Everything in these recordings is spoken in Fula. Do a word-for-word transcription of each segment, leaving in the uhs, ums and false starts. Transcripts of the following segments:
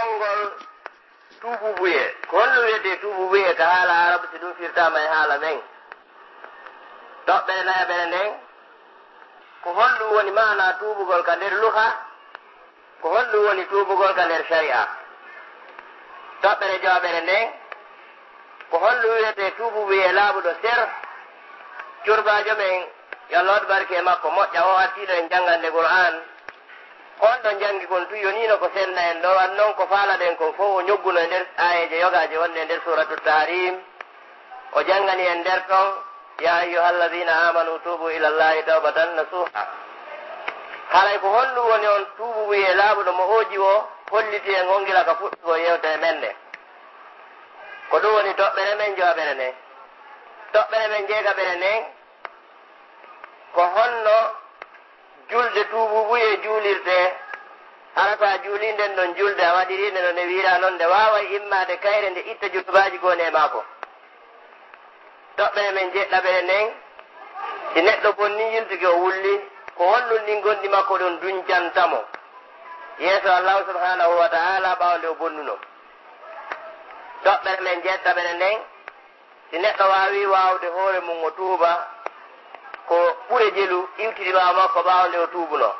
Konngol tuububuye. Ko honɗum wiyetee tuububuye ka haala Arab, si ɗum firtaama e haala men? Toɓɓere nayaɓere nden, ko honɗum woni maanaa tuubugol ka nder luha? Ko honɗum woni tuubugol ka nder sari'a? Toɓɓere jowaɓere nden, ko honɗum wiyetee tuububuye laaɓuɗo ser? Curbaajo men, yo Allah waɗu barke e makko moƴƴa, o artiiɗo en janngande Qur'aan. On ɗon janngi kon tun yoniino ko senna en ɗoo, wan non ko faalaɗen kon fow o ñogguno e nder aayeeje yogaaje wonɗe e nder Suuratu Tahriim. O janngani en nder ton, "Yaa ayyuhal laziina aamanu tuubu ilallaahi tawbatan nasuuha." Haray ko honɗum woni on tuububuye laaɓuɗo mo ooji o holliti en on gila ka fuɗɗugol yewtere men nden? Ko ɗum woni toɓɓere men jowaɓere nden. Toɓɓere men jeegaɓere nden, ko honno julde tuububuye juulirtee? Hara ko a juulii nden ɗon julde, a waɗirii nde no nde wiiraa non, nde waaway immaade kayre nde itta junubaaji ko woni e maako. Toɓɓere men jeɗɗaɓere nden, si neɗɗo bonnii yiltuki o wulli, ko honɗum ɗin gonɗi makko ɗon duncanta mo yeeso Allaahu subhaanahu wa ta'aalaa ɓaawo nde o bonnunoo? Toɓɓere men jeɗɗaɓere nden, si neɗɗo waawii waawude hoore mun o tuuba, ko ɓure jelu iwtiri ɓaawo makko ɓaawo nde o tuubunoo.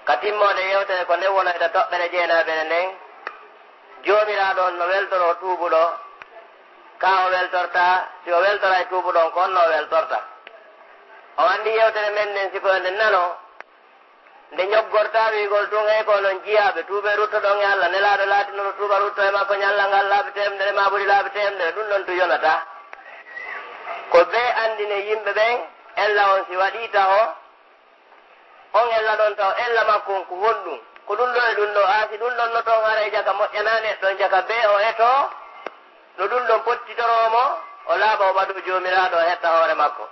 Ka timmoode yewtere ko nden wonoyta toɓɓere jeenaɓere nden, Joomiraaɗo on no weltoroo tuubuɗo, ka o weltortaa, si o weltoraay tuubuɗo on, ko honno o weltorta? On anndi yewtere men nden, si ko nde nano, nde ñoggortaa wi'ugol tun, "Hey, ko onon jiyaaɓe, tuubee ruttoɗon e Alla, Nelaaɗo laatinoro tuuba rutto e makko ñallal ngal laabi teemedere maa ɓuri laabi teemedere," ɗum ɗon tun yonataa. Ko bee anndine yimɓe ɓen, ella on si waɗii taho, on ella ɗon taho, ella makko on ko honɗum? Ko ɗum ɗoo e ɗum ɗoo, aa, si ɗum ɗon no ton haray jaka moƴƴanaa neɗɗo, jaka bee o etoo, no ɗum ɗon pottitoroo mo, o laaɓa o ɓadoo Joomiraaɗo, o hetta hoore makko.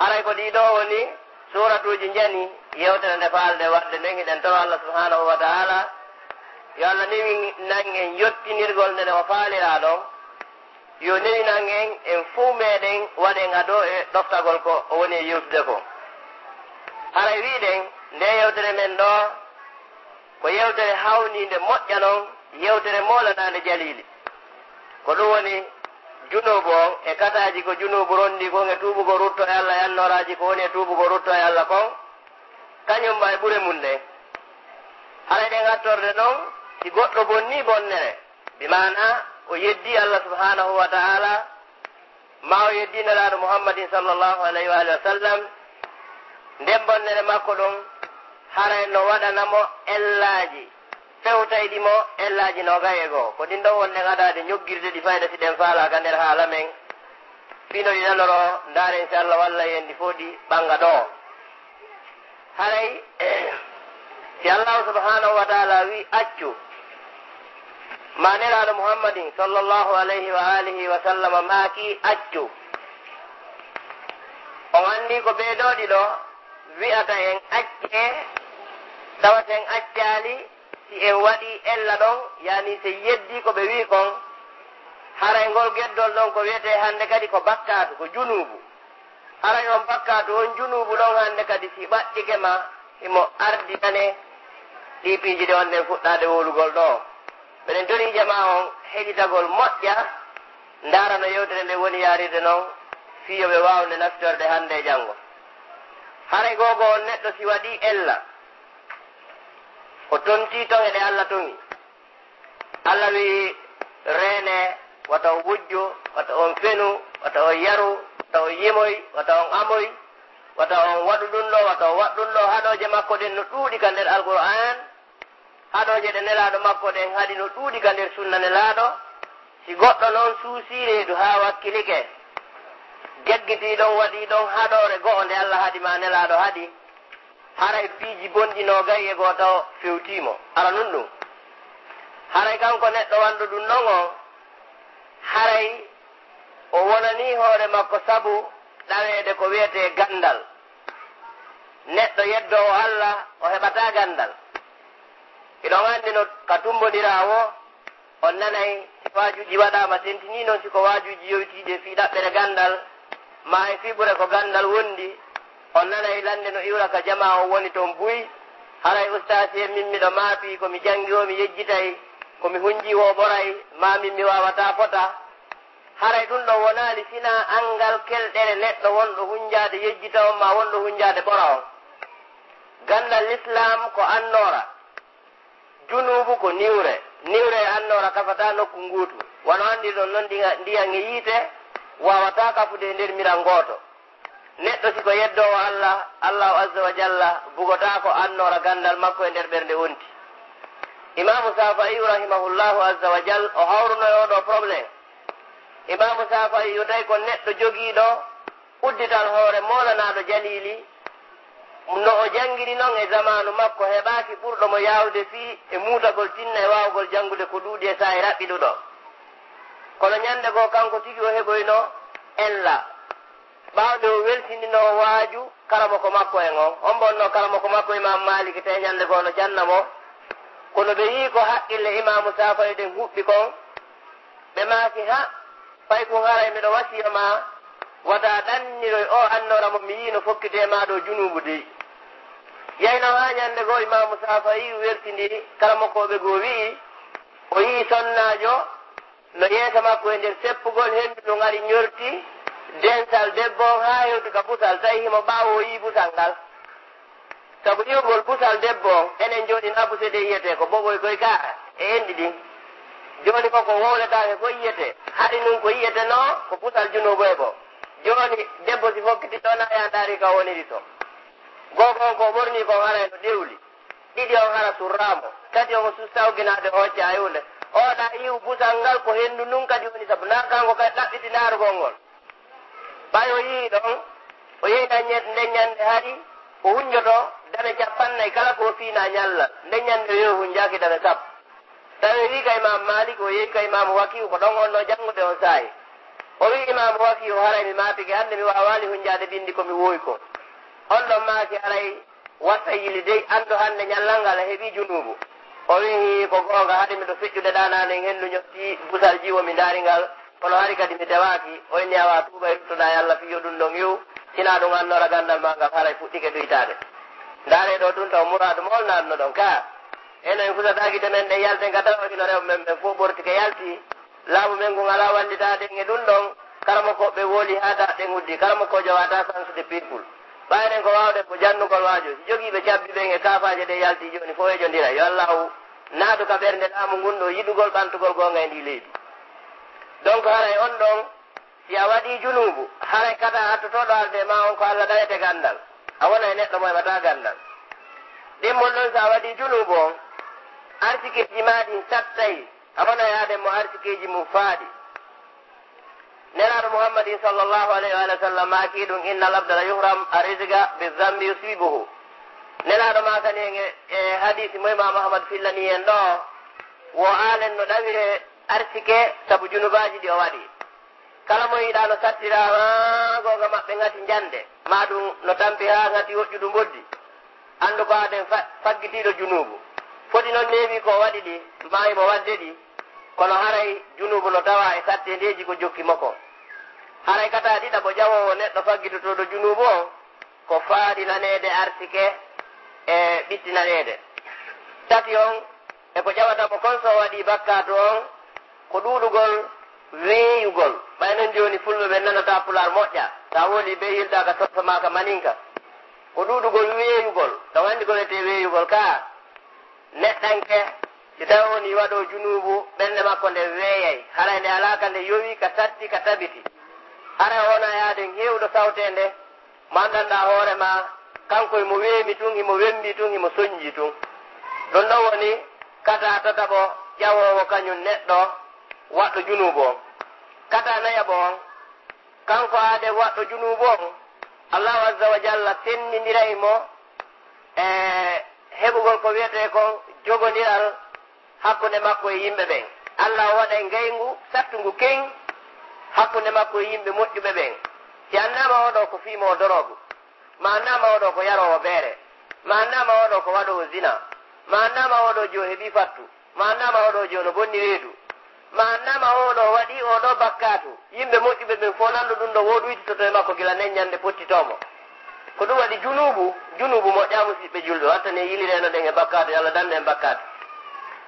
Haray ko ɗii ɗoo woni suuratuuji njani yewtere nde faalɗen waɗde nden, hiɗen toro Allah subhaanahu wa ta'aalaa, yo Allah newinan en yottinirgol nde no o faaliraa ɗon, yo newinan en, en fow meɗen waɗen ado e ɗoftagol ko o woni e yewtude ko. Haray wi'ɗen, nde yewtere men ɗoo, ko yewtere hawniinde moƴƴa non, yewtere moolanaande jaliili. Ko ɗum woni junuubu on e kataaji ko junuubu ronndii kon e tuubugol rutto e Allah e annooraaji ko woni e tuubugol rutto e Allah kon, kañum ma e ɓure mun nden. Haray ɗen attorde non, si goɗɗo bonnii bonnere, bi maana o yeddii Allah subhaanahu wa ta'aalaa, maa o yeddii Nelaaɗo Muhammadin sallallahu alayhi wa alihi wa sallam, nden bonnere makko ɗon haray no waɗana mo ellaaji fewtayɗi mo ellaaji noogay e goo. Ko ɗin ɗon wonɗen adaade ñoggirde ɗi fayda si ɗen faalaa ka nder haala men. Fii no ɗi nanoro, ndaaren si Allah wallay en ɗi fow ɗi ɓannga ɗoo. Haray, si Allaahu subhaanahu wa ta'aalaa wi'i, "Accu," maa Nelaaɗo Muhammadin sallallahu alayhi wa aalihi wa sallama maaki, "Accu." On anndi ko ɓee ɗoo ɗiɗo wi'ata en accee, tawata en accaali, si en waɗii ella ɗon, yaani si en yeddii ko ɓe wi'i kon, haray ngol geddol ɗon ko wi'etee hannde kadi ko bakkaatu, ko junuubu. Haray on bakkaatu, on junuubu ɗon hannde kadi si ɓaɗɗike ma, himo ardinane ɗii piiji ɗe on ɗen fuɗɗaade wowlugol ɗoo. Meɗen torii jamaa on heɗitagol moƴƴa, ndaara no yewtere nden woni yaarirde non, fii yo ɓe waaw nde naftorde hannde e janngo. Haray go'o on neɗɗo si waɗii ella, o tontii toŋe ɗe Alla toŋi. Alla wi'i, reenee, wata on wujju, wata on fenu, wata on yaru, wata on yimoy, wata on amoy, wata on waɗu ɗum ɗoo, wata on waɗu ɗum ɗoo. Haɗooje makko ɗen no ɗuuɗi ka nder Alqur'aan. Haɗooje ɗe Nelaaɗo makko ɗen haɗi no ɗuuɗi ka nder Sunna Nelaaɗo. Si goɗɗo non suusii reedu haa wakkilike, jaggitii ɗon, waɗii ɗon haɗoore go'o nde Alla haɗi maa Nelaaɗo haɗi, haray piiji bonɗi noogay e go'o taho fewtii mo. Aranun ɗum, haray kanko neɗɗo wanɗo ɗum ɗon on, haray o wonanii hoore makko sabu ɗaweede ko wi'etee ganndal. Neɗɗo yeddoowo Alla, o heɓataa ganndal. Hiɗon anndi no ka tummbondiraa woo, on nanay si waajuuji waɗaama, tentinii non si ko waajuuji yowitiiɗi e fii ɗaɓɓere ganndal, maa e fii ɓure ko ganndal wondi, on nanay lannde no iwra ka jamaa on woni ton buy, Haray ustaasi en, min miɗo maapi, ko mi janngi o mi yejjitay, ko mi hunji o ɓoray, maa min mi waawataa fota. Haray ɗum ɗon wonaali sinaa anngal kelɗere neɗɗo wonɗo hunjaade yejjita on maa wonɗo hunjaade ɓora on. Ganndal Lislaam ko annoora. Junuubu ko niwre. Niwre e annoora kafataa nokku nguutu. Wano anndirɗon non, ndiya-, ndiyan e yiite waawataa kafude e nder miral ngooto. Neɗɗo si ko yeddoowo Allah, Allahu Azza wa Jalla bugotaako annoora ganndal makko e nder ɓernde wonti. Imaamu Saafa'i rahimahullahu Azza wa Jal o hawruno e oo ɗoo problème. Imaamu Saafa'i yo tawi ko neɗɗo jogiiɗo uddital hoore moolanaaɗo jaliili, no o janngiri non e zamaanu makko, heɓaaki ɓurɗo mo yaawde fii e muutagol tinna e waawgol janngude ko ɗuuɗi e saa'i raɓɓiɗuɗo. Kono ñannde goo kanko tigi o heɓoyno ella. Ɓaawo nde o weltindinoo waaju karamoko makko en on, hombo wonnoo karamoko makko Imaamu Maaliki, tawi ñannde goo no janna mo. Kono ɓe yii ko haqqille Imaamu Saafa'i ɗen huɓɓi kon, ɓe maaki, "Ha, fay kun haray miɗo wasiya maa, wata ɗanniroy oo annoora mo mi yii no fokkitee maa ɗoo junuubu dey." Yayno haa ñannde goo Imaamu Saafa'i weltindii karamokooɓe goo, wi'i o yii sonnaajo no yeeso makko e nder seppugol, henndu ndun ari ñorti densal debbo on haa hewti ka busal, tawi himo ɓaawo o yii busal ngal. Sabu iwgol busal debbo on, enen jooni naa buse ɗe yiyetee, ko boɓoy koy ka e enɗi ɗin. Jooni ko ko wowletaake ko yiyetee. Hari nun ko yiyetenoo ko busal junuubo e bo. Jooni debbo si fokkiti ɗoo, naa yaa ndaari ka woniri to. Googo on ko ɓornii kon haray no dewli. Ɗiɗi on hara surraamo. Tati on o susta o ginaade hocca e hunde. Oo ɗaa iwu busal ngal ko henndu ndun kadi woni sabu. Naa kanko kadi ɗaɓɓiti ndaarugol ngol. Ɓay o yii ɗon, o yehi ɗan ñe-, nden ñande hari, o hunjoto dame capannay kala ko o fiina ñallal. Nden ñande o yehi o hunjaaki dame sappo. Tawi o wi'i ka Imaamu Maalik, o yehi ka Imaamu Wakii'u, ko ɗon o wonnoo janngude on saa'i. O wi'i Imaamu Wakii'u, "Haray mi maapike hande, mi waawaali hunjaade binndi ko mi woowi kon." On ɗon maaki, "Haray wasa yili dey, anndo hande ñallal ngal a heɓii junuubu." O wi'i, "Ko goonga, hari miɗo feƴƴude ɗaa naane, henndu ñotti busal jiwo, mi ndaari ngal, kono hari kadi mi tewaaki." O inni, "Awa, tuuba e ruttoɗaa e Alla fii yo ɗum ɗon iwu, sinaa ɗum annoora ganndal maa ngal haray fuɗɗike ɗuytaade." Ndaaree ɗoo tun taw muraadu mool naatno ɗon ka. Eno en fusataaki to men ɗen yalten ka tawa hino rew men ɓen fof ɓortike yalti. Laamu men ngun alaa wallitaade en e ɗum ɗon. Karamokooɓe wooli haa da ɗen uddi. Karamokoojo wata sansude people. Ɓay enen ko waawɗen ko jannugol waajo. Si jogiiɓe cabbi ɓen e kaafaaje ɗe yalti jooni fof e jondira. Yo Allahu naatu ka ɓernde laamu ngun ɗoo yiɗugol ɓantugol goonga e ndii leydi. Donc haray on ɗon, si a waɗii junuubu, haray kata hattotooɗo alde ma on ko Alla ɗayete ganndal. A wona e neɗɗo mo heɓataa ganndal. Ɗimmol ɗon, si a waɗii junuubu on, arsikeeji maa ɗin sattay, a wona yaade mo arsikeeji mum faaɗi. Nelaaɗo Muhammadin sallallahu alayhi wa sallam maaki ɗum, "Innal abda la yuhram arrizqa bi zambi yusibuhu." Nelaaɗo maakani en e, e hadiisi mo Imaamu Ahmad fillani en ɗoo, wo aalen no ɗawire arsike sabu junubaaji ɗi o waɗi. Kala mo yiɗaa no sattira haa goonga maɓɓe ŋati njande, maa ɗum no tampi haa ŋati woƴƴudu mboddi, anndu ko aden fa-, faggitiiɗo junuubu. Foti noon neeɓi ko o waɗi ɗi, maa himo waɗde ɗi, kono haray junuubu no tawa e satteendeeji ko jokki mo kon. Haray kata ɗiɗaɓo ƴawoowo neɗɗo faggitotooɗo junuubu on, ko faaɗinaneede arsike e ɓittinaneede. Tati on, e ko ƴawata mo kon so o waɗii bakkaatu on, ko ɗuuɗugol weeyugol. Ɓay non jooni fulɓe ɓen nanataa pulaar moƴƴa. Sa woli ɓe yiltaa ka soso maa ka maninka. Ko ɗuuɗugol weeyugol. Ɗon anndi ko wiyetee weeyugol ka. Neɗɗanke, si tawi woni waɗoo junuubu, ɓernde makko nden weeyay. Haray nde alaa ka nde yowi, ka satti, ka tabiti. Haray o wona yaaden heewɗo sawteende, ma anndanɗaa hoore maa, kanko himo weemi tun, himo wembi tun, himo sonji tun. Ɗum ɗon woni kata tataɓo ƴawoowo kañum neɗɗo waɗɗo junuubu on. Kata nayaɓo on, kanko aade waɗɗo junuubu on, Allahu Azza wa Jalla senndindiray mo e heɓugol ko wiyetee kon jogondiral hakkunde makko e yimɓe ɓen. Alla o waɗay ngayngu sattungu keŋ hakkunde makko e yimɓe moƴƴuɓe ɓen. Si annaama oo ɗoo ko fiimoowo doroogu, ma annaama oo ɗoo ko yaroowo beere, ma annaama oo ɗoo ko waɗoowo zina, ma annaama oo ɗoo jo heɓii fattu, ma annaama oo ɗoo jo no bonni reedu, ma annaama oo ɗoo waɗii oo ɗoo bakkaatu, yimɓe moƴƴuɓe ɓen fof nanndo ɗum ɗoo, wo ɗuytitoto e makko gila nden ñande pottitoo mo. Ko ɗum waɗi junuubu, junuubu moƴƴaa, musiɓɓe julɓe, watta ne yilireno ɗen e bakkaatu, yo Allah dandu en bakkaatu.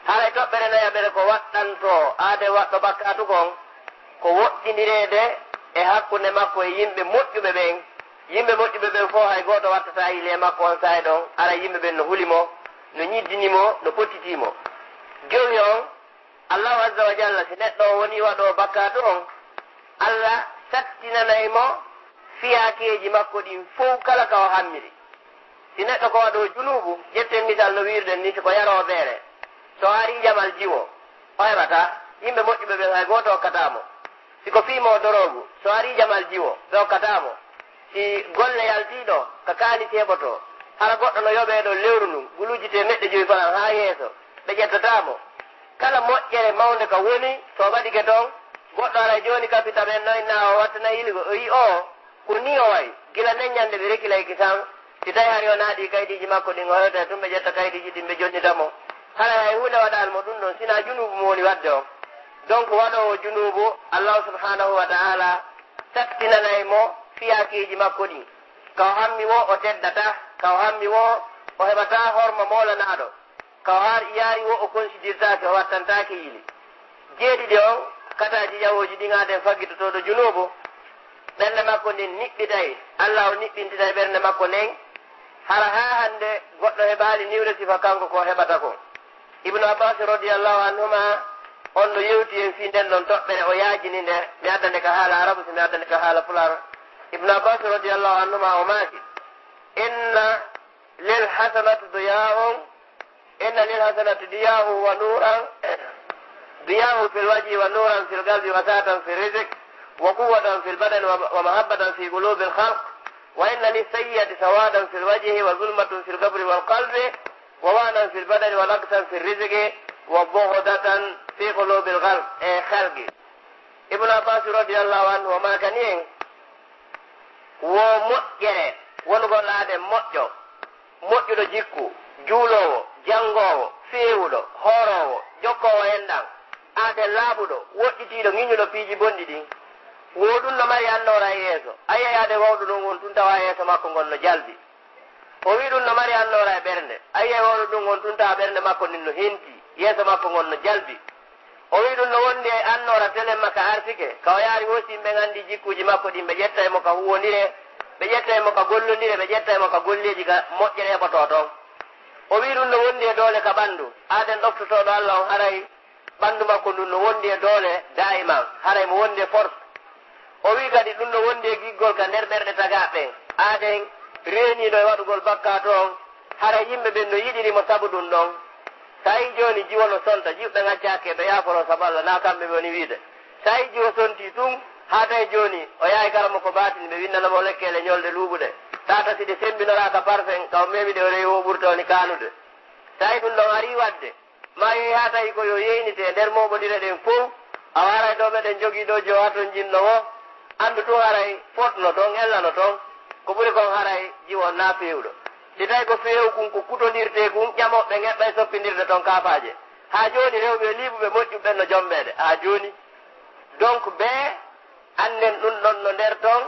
Haray toɓɓere nayaɓere ko waɗɗantoo aade waɗɗo bakkaatu kon, ko woɗɗindireede e hakkunde makko e yimɓe moƴƴuɓe ɓen. Yimɓe moƴƴuɓe ɓen fof hay gooto wattataa yili e makko on saa'i ɗon, aray yimɓe ɓen no huli mo, no ñiddini mo, no pottitii mo. Jowi on, Allahu azza wa jalla, si neɗɗo o wonii waɗoowo bakkaatu on, Allah sattinanay mo fiyaakeeji makko ɗin fow kala ka o hammiri. Si neɗɗo ko waɗoowo junuubu, ƴetten misal no wiirɗen ni, si ko yaroowo beere, so o arii jamal jiwo, o heɓataa. Yimɓe moƴƴuɓe ɓen hay gooto okkataa mo. Si ko fiimoowo doroogu, so arii jamal jiwo, ɓe okkataa mo. Si golle yaltii ɗo, ka kaalis heɓotoo, hara goɗɗo no yoɓee ɗo lewru ndun, guluuji teemeɗɗe jowi faran haa yeeso, ɓe ƴettataa mo. Kala moƴƴere mawnde ka woni, so o ɓadike ton, goɗɗo aray jooni kapita ɓen ɗon, inna o wattana yiligo, o yi'i oo, ko nii o wa'i, gila nden ñande ɓe rekilayki tan, si tawi hari o naadii kaydiiji makko ɗin, o hewta e tun, ɓe ƴetta kaydiiji ɗin, ɓe jonnita mo. Haray hay huunde waɗaali mo ɗum ɗon, sinaa junuubu mo woni waɗde on. Donc, waɗoowo junuubu, Allahu subhanahu wa ta'ala sattinanay mo fiyaakeeji makko ɗin. Ka o hammi woo, o teddataa. Ka o hammi woo, o heɓataa horma moolanaaɗo. Ka o har-, yaari woo, o konsidirtaake, o wattantaake yili. Jeeɗiɗi on, kataaji ƴawooji ɗin, aaden faggitotooɗo junuubu, ɓernde makko ndin niɓɓitay. Allah o niɓɓintitay ɓernde makko nden. Hara haa hannde goɗɗo heɓaali niwre sifa kanko ko heɓata kon. Ibnu Abbas radiyallahu anhuma, on no yewti en fii nden ɗon toɓɓere, o yaajini nde, mi adda nde ka haala arabu, si mi adda nde ka haala pulaar. Ibnu Abbas radiyallahu anhuma o maaki, "Inna lil hasanati diya'un, inna lil hasanati diya'un wa nuran, diya'un fil wajhi wa nuran fil qalbi wa sa'atan fil rizq wa quwwatan fil badani wa, wa mahabbatan fi qulubil khalq. Wa inna lis sayyi'ati sawadan fil wajhi wa zulmatan fil qabri wal qalbi wa wahnan fil badani wa naqsan fil rizqi wa bughdatan fi qulubil khalq." E khalqi. Ibnu Abbas radiyallahu anhu o maakani en, wo moƴƴere wonugol aaden moƴƴo, moƴƴuɗo jikku, juuloowo, janngoowo, feewuɗo, hooroowo, jokkoowo enɗan, aaden laaɓuɗo, woɗɗitiiɗo, ŋiñuɗo piiji bonɗi ɗin. Wo ɗum no mari annoora e yeeso. A yi'ay aaden wawɗo ɗum won tun tawa yeeso makko ngon no jalbi. O wi'i ɗum no mari annoora e ɓernde. A yi'ay wawɗo ɗum won tun tawa ɓernde makko ndin no henti, yeeso makko ngon no jalbi. O wi'i ɗum no wondi e annoora telen makka arsike, ka o yaari woo si yimɓe nganndi jikkuuji makko ɗin, ɓe ƴettay mo ka huuwondire, ɓe ƴettay mo ka gollondire, ɓe ƴettay mo ka golleeji ka moƴƴere heɓotoo ton. O wi'i ɗum no wondi e doole ka ɓanndu, aaden ɗoftotooɗo Allah on haray ɓanndu makko ndun no wondi e doole daa'iman, haray mo wondi e force. O wi'i kadi ɗum no wondi e giggol ka nder ɓerɗe tagaaɓe ɓen, aaden reeniiɗo e waɗugol bakkaatu on, haray yimɓe ɓen no yiɗiri mo sabu ɗum ɗon. Sa yi'i jooni jiwo no sonta, jiwɓe ɓen accaaki ɓe yaaforoo sabu Allah, naa kamɓe ɓe woni wi'ude. Sa yi'i jiwo sontii tun, haa tawi jooni o yahay karamoko baatini, ɓe winnana mo lekkeele ñolɗe luuɓuɗe. Tata si ɗe semmbinoraaka parfum, ka o meemi ɗe o rewi woo ɓurta woni kaanude. Sa yi'i ɗum ɗon arii waɗde, maa yehi haa tawi ko yo yeynite e nder mooɓondire ɗen fow, a waaray ɗo meɗen jogii ɗo jo haton jinno woo, anndu tun haray fotno ton, ellano ton, ko ɓuri kon haray jiwo on naa feewuɗo. Si tawi ko feewu kun ko kutondirtee kun, ƴamooɓe ɓen eɓɓay soppindirde ton kaafaaje. Haa jooni rewɓe e liiɓuɓe moƴƴuɓe ɓen no jombeede, haa jooni. Donc, bee annden ɗum ɗon no nder ton,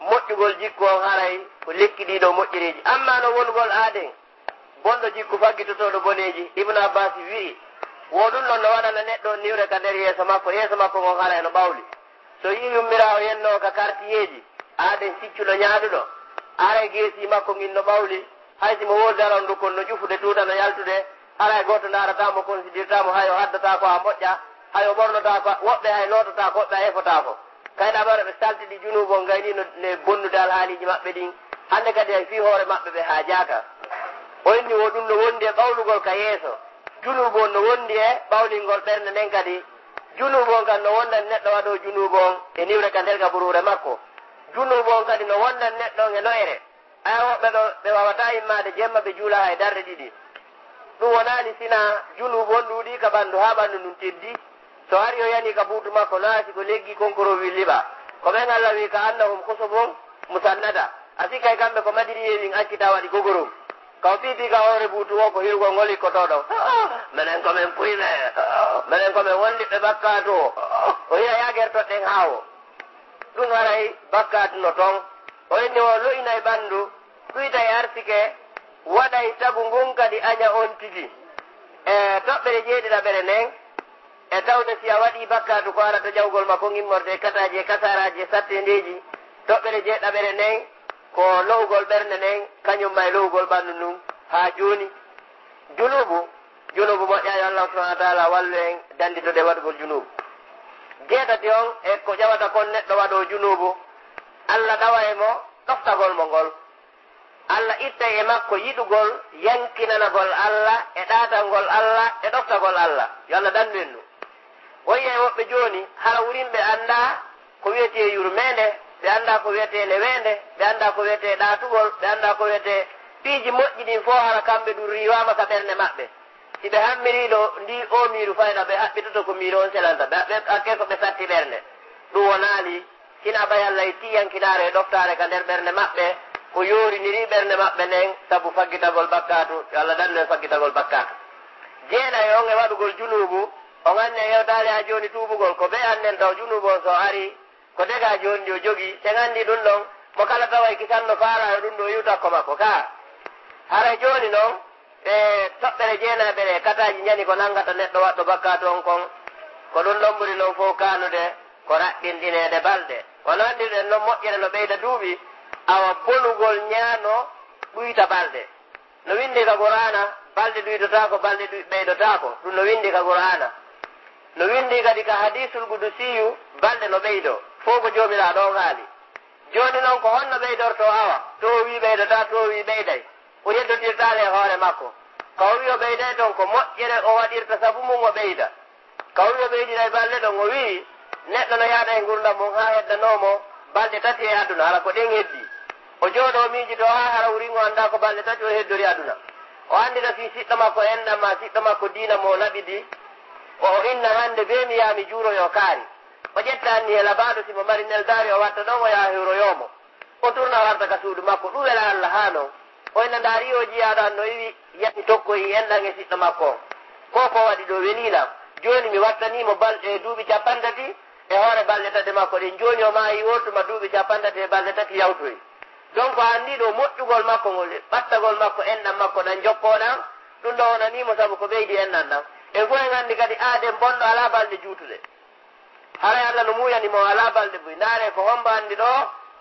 moƴƴugol jikku on haray ko lekki ɗii ɗoo moƴƴereeji. Ammaa no wonugol aaden, bonɗo jikku faggitotooɗo boneeji, Ibnu Abbas wi'i, wo ɗum ɗon no waɗana neɗɗo on niwre ka nder yeeso makko, yeeso makko ngon haray no ɓawli. So yi'i yummiraawo yennoowo ka kartiyeeji, aaden siccuɗo ñaaɗuɗo, haray geesii makko ngin no ɓawli, hay si mo woodi arandu kon no ƴufude tuuta no yaltude, haray gooto ndaarataa mo, konsidirtaa mo, hay o haddataa ko a moƴƴa, hay o ɓornotaa ko, woɓɓe hay loototaa ko, woɓɓe a efotaako. Kay ɗaɓɓere ɓe saltidi junuubu on, gayni no ne bonnude alhaaliiji maɓɓe ɗin. Hannde kadi hay fii hoore maɓɓe ɓe haajaaka. O inni wo ɗum no wondi e ɓawlugol ka yeeso. Junuubu on no wondi e ɓawlingol ɓernde nden kadi. Junuubu on kadi no wondan neɗɗo waɗoo junuubu on e niwre ka nder gaburuure makko. Junuubu on kadi no wondan neɗɗo on e no'ere. Aya woɓɓe ɗo, ɓe waawataa immaade jemma ɓe juula hay darɗe ɗiɗi. Ɗum wonaali sinaa junuubu on ɗuuɗii ka ɓanndu, haa ɓanndu ndun teddii. So ari o yani ka buutu makko, naati ko leggi konkoroo wi liɓa. Ko ɓen Allah wi ka annahum husubun musannada. A sikkay kamɓe ko madiriyee win accitaa waɗi gogorum. Ka o fiitii ka hoore buutu o, ko hirugol ngol ikkotoo ɗon. Menen ko men puyɓe. Menen ko men wondiɓɓe bakkaatu. O hiya yaa gertoɗen haawo. Ɗum haray bakkaatu no ton. O inni o lo'inay ɓanndu. Kuytay arsike waɗay tagu ngun kadi aña on tigi. E toɓɓere jeeɗiɗaɓere nden, e tawde si a waɗii bakkaatu ko arata ƴawgol ma kon immorde e kataaji e kasaaraaji e satteendeeji, toɓɓere jeeɗiɗaɓere nden ko lohugol ɓernde nden, kañum ma e lohugol ɓanndu ndun haa jooni. Junuubu, junuubu moƴƴaa, yo Allahu subhanahu wa taala wallu en dannditode waɗugol junuubu. Jeetati on e ko ƴawata kon neɗɗo waɗoo junuubu, Alla ɗawa e mo ɗoftagol mo ngol. Alla ittay e makko yiɗugol yankinanagol Alla e ɗaatangol Alla e ɗoftagol Alla. Yo Alla danndu en ɗum. Woyi e woɓɓe jooni, hara wurin ɓe anndaa ko wiyetee yurmeende, ɓe anndaa ko wiyetee neweende, ɓe anndaa ko wiyetee ɗaatugol, ɓe anndaa ko wiyetee piiji moƴƴi ɗin fof, hara kamɓe ɗum riiwaama ka ɓernde maɓɓe. Si ɓe hammirii ɗo, ndi o miiru fayda, ɓe haɓɓitoto ko miiru on selanta ɓe, ɓe hakke ko ɓe satti ɓernde. Ɗum wonaali, hina ɓay Alla itti yankinaare e ɗoftaare ka nder ɓernde maɓɓe, ko yooriniri ɓernde maɓɓe nden sabu faggitagol bakkaatu, yo Alla dandu en faggitagol bakkaatu. Jeenayi on e waɗugol junuubu, on anndi en yewtaali haa jooni tuubugol, ko ɓe annden taw junuubu on so ari, ko dégât jooni ndi o jogii, sen anndi ɗum ɗon, mo kala tawa e kisanno faalaa yo ɗum ɗo iwta ko makko ka. Hara jooni non, e toɓɓere jeenaɓere e kataaji njani ko nanngata neɗɗo waɗɗo bakkaatu on kon, ko ɗum ɗon ɓuri non fof kaanude ko raɓɓinɗineede balɗe. Wano anndirɗen non, moƴƴere no ɓeyda duuɓi, awa bonugol ñaano ɗuyta balɗe. No winndi ka Qur'aana, balɗe ɗuytotaako, balɗe ɗuy-, ɓeydotaako. Ɗum no winndi ka Qur'aana. No winndi kadi ka hadiisul qudusiyu, balɗe no ɓeydoo. Fof ko Joomiraaɗo on haali. Jooni non, ko honno ɓeydortoo awa? To o wii ɓeydotaa, to o wii ɓeyday. O yeddotirtaali e hoore makko. Ka o wii o ɓeyday ton, ko moƴƴere o waɗirta sabu mum o ɓeyda. Ka o wii o ɓeydiray balɗe ɗon, o wii neɗɗo no yaada e ngurndan mum haa heddanoo mo balɗe tati e aduna, hara ko ɗen heddii. O jooɗoo miijitoo haa hara wurin o anndaa ko balɗe tati o heddori aduna. O anndita fii siɗɗo makko enɗan maa siɗɗo makko diina mo o naɓidi. Ko o inna hannde bee mi yaha mi juuroyoo kaari. O ƴetta anniye labaaɗo si mo mari neldaari o watta ɗon o yaha hewroyoo mo. O turna o arta ka suudu makko, ɗum wela Alla haa non. O inna ndaari o jiyaaɗo an no iwi yahi tokkoyi enɗan e siɗɗo makko on. Ko ko waɗi ɗo weliinam. Jooni mi wattanii mo balɗe e duuɓi cappanɗe tati e hoore balɗe tati makko ɗen. Jooni o maayi oo tuma duuɓi cappanɗe tati e balɗe tati yawtoyi. Donc a anndi ɗo moƴƴugol makko ngol e ɓattagol makko enɗan makko ɗan jokkoo ɗan, ɗum ɗo wonanii mo sabu ko ɓeydi enɗan ɗan. En fof en anndi kadi aaden bonɗo alaa balɗe juutuɗe. Haray Alla no muuyani mo o alaa balɗe buy. Ndaaree ko hombo anndi ɗo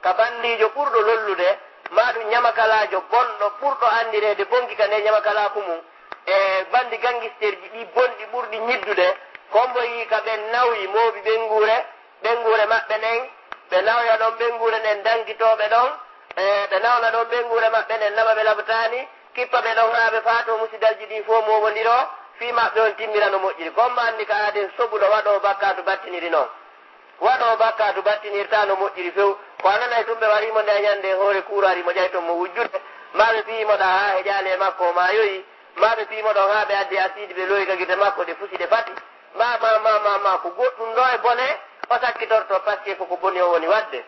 ka banndiijo ɓurɗo lollude, maa ɗum ñamakalaajo bonɗo ɓurɗo anndireede bonki ka ndee ñamakalaaku mum, e banndi gangisterji ɗi bonɗi ɓurɗi ñiddude, ko hombo yii ka ɓen nawyi mooɓi ɓennguure, ɓennguure maɓɓe nden, ɓe nawya ɗon ɓennguure nden dankitooɓe ɗon, e ɓe nawna ɗon ɓennguure maɓɓe nden, nama ɓe labtaani, kippa ɓe ɗon haa ɓe faatoo, musidalji ɗin fow mooɓondiroo, fii maɓɓe on timmira no moƴƴiri. Ko hombo anndi ka aaden soɓuɗo waɗoowo bakkaatu battiniri non? Waɗoowo bakkaatu battinirtaa no moƴƴiri few. Ko a nanay tun ɓe warii mo nde a ñande e hoore kuuraari mo ƴayton mo wujjude, maa ɓe piyi mo ɗaa haa heƴaali e makko o maayoyi, maa ɓe piyi mo ɗon haa ɓe addi asiidi ɓe looyi ka gite makko ɗe fusi ɗe fati. Maa, maa, maa, maa, maa, ko goɗɗum ɗo e bone o sakkitortoo, parce que ko ko boni o woni waɗde.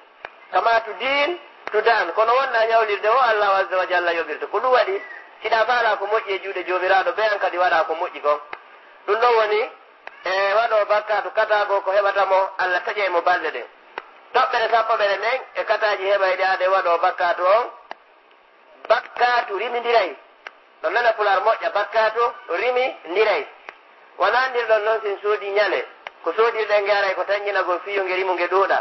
Kama tu diin, tu daan. Kono wonɗaa ñawlirde o, Allaahu azza wa jalla yoɓirta. Ko ɗum waɗi, si ɗa faalaa ko moƴƴi e juuɗe Joomiraaɗo, ɓe an kadi waɗaa ko moƴƴi kon. Ɗum ɗon woni, e waɗoowo bakkaatu kataago ko heɓata mo, Alla taƴay mo balɗe ɗen. Toɓɓere sappoɓere nden e kataaji heɓayɗe aade waɗoowo bakkaatu on. Bakkaatu rimindiray. No nana Pulaar moƴƴa, bakkaatu rimindiray. Wano anndirɗon non, si en soodii ñale, ko soodirɗen nge aray ko tanƴinagol fii yo nge rimu nge ɗuuɗa.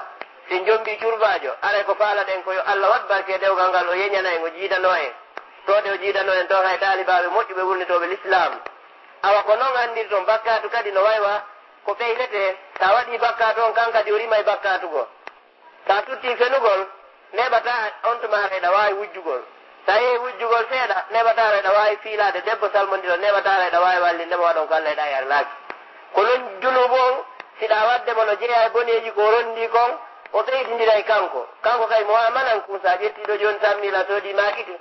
Si en jombii curbaajo, aray ko faalaɗen ko yo Alla waɗ barke e dewgal ngal, o yeñana en, o jiidanoo en. Toode o jiidanoo en ton hay taalibaaɓe moƴƴuɓe wurnitooɓe Lislaam. Awa ko non anndirton, bakkaatu kadi no waywa ko ɓeyretee. Si a waɗii bakkaatu on, kan kadi o rimay bakkaatu goo. Si a suttii fenugol, neeɓataa on tuma aray ɗa waawi wujjugol. Si a yehii wujjugol seeɗa, neeɓataa aray ɗa waawi fiilaade debbo salmondiro, neeɓataa aray ɗa waawi wallinde mo waɗon ko Alla e ɗa yarnaaki. Ko non junuubu on, si ɗa waɗde mo no jeyaa e boneeji ko o ronndii kon, o ɓeydindiray kanko. Kanko kay mo waamanan kun, si a ƴettii ɗo jooni cent mille a soodii maakiti.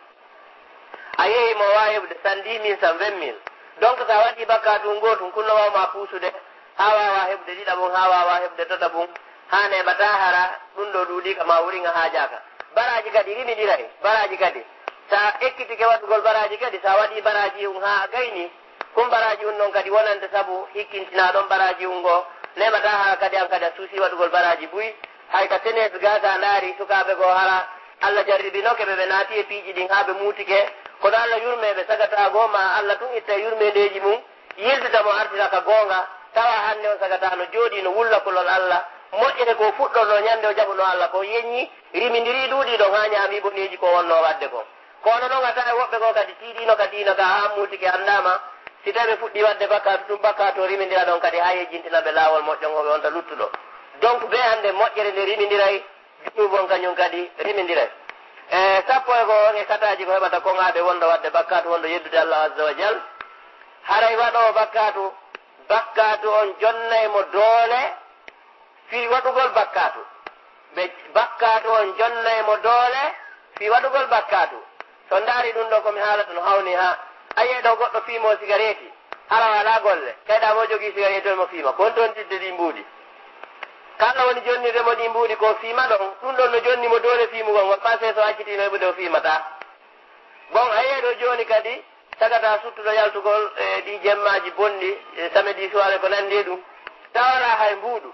A yehi mo waawi heɓude cent dix mille, cent vingt mille. Donc, so a waɗii bakkaatu ngootu, kun no waaw ma puusude, haa waawa heɓude ɗiɗaɓun, haa waawa heɓude tataɓun, haa neeɓataa hara, ɗun ɗoo ɗuuɗii ka ma wurin a haajaaka. Baraaji kadi rimindiray, baraaji kadi. So a ekkitike waɗugol baraaji kadi, so a waɗii baraaji un haa a gaynii, kun baraaji un non kadi wonante sabu hikkintinaa ɗon baraaji un goo, neeɓataa hara kadi an kadi a suusii waɗugol baraaji buy, hay ka senes gaa so a ndaarii sukaaɓe goo hara, Allah jarribinoke ɓe, ɓe naati e piiji ɗin haa ɓe muutike. Kono Allah yurmee ɓe, sagata goo ma Allah tun itta e yurmeendeeji mun, yiltita mo, artira ka goonga. Tawa hannde on sagata no jooɗii no wulla kulol Allah. Moƴƴere ko fuɗɗornoo ñande o jaɓunoo Allah ko yeñi, rimindiri ɗuuɗii ɗon haa ñaami boneeji ko wonnoo waɗde kon. Ko onon non a tawa e woɓɓe goo kadi tiiɗiino ka diina ka haa muutike anndaama. Si tawi ɓe fuɗɗii waɗde bakkaatu tun, bakkaatu o rimindira ɗon kadi haa yejjintina ɓe laawol moƴƴo ngo ɓe wonta luttuɗo. Donc ɓe hannde moƴƴere nde rimindiray, junuubu on kañum kadi rimindiray. E sappo e goo on e kataaji ko heɓata kon haa ɓe wonda waɗde bakkaatu, wonda yeddude Allah azza wa jal. Haray waɗoowo bakkaatu, bakkaatu on jonnay mo doole fii waɗugol bakkaatu. Ɓe bakkaatu on jonnay mo doole fii waɗugol bakkaatu. So ndaari ɗun ɗoo ko mi haalata no hawni haa a yi'ay ɗoo goɗɗo fiimoo sigareeti, hara o alaa golle, kayɗaa mo jogii sigareeti on mo fiima, ko on toon tidde ɗii mbuuɗi. Kala woni jonnirde mo ɗii mbuuɗi ko fiima ɗon, ɗun ɗon no jonni mo doole fiimugol ngol, parce que so accitiino heɓude o fiimataa. Bon, a yi'ay ɗoo jooni kadi, tagata suttuɗo yaltugol e ɗii jemmaaji bonɗi, e samedi soirée ko nanndi e ɗun, tawaraa hay mbuuɗu.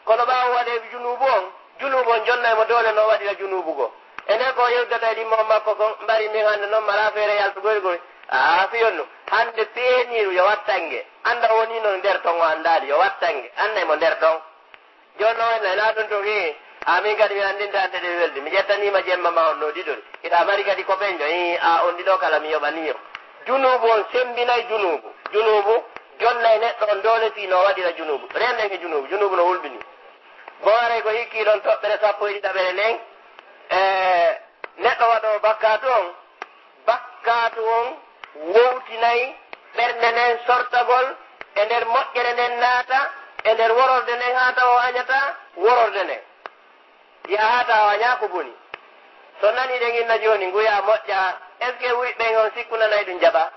Kono ɓaawo waɗeeɓe junuubu on, junuubu on jonnay mo doole no waɗira junuubu goo. E nder ko yewtata e ɗimmo makko kon, mbari min hannde non mara feere yaltugol gol. Aa, si yonno, hannde peeniiru yo wattange. Annda o woni non nder ton o anndaali, yo wattange. Annay mo nder ton. Jooni non en nana ɗun ton, hee, aa, min kadi mi anndinta hannde ɗe weldi. Mi ƴettaniima jemma ma on no ɗiɗo. Hiɗa mari kadi ko peñɗo, hii, aa, on ɗiɗo kala mi yoɓanii on. Junuubu on semmbinay junuubu. Junuubu jonnay neɗɗo on doole fii no waɗira junuubu. Renɗen e junuubu, junuubu no hulɓinii. Bon, haray ko hikkii ɗon toɓɓere sappo e ɗiɗaɓere nden, e neɗɗo waɗoowo bakkaatu on, bakkaatu on wowtinay ɓernde nden sortagol e nder moƴƴere nden naata e nder wororde nden haa tawa o añataa wororde nden. Yaha haa tawa o añaa ko boni. So nanii ɗen inna jooni, nguyaa moƴƴaa, est-ce que wuyɓe ɓen on sikkunanay ɗun jaɓa?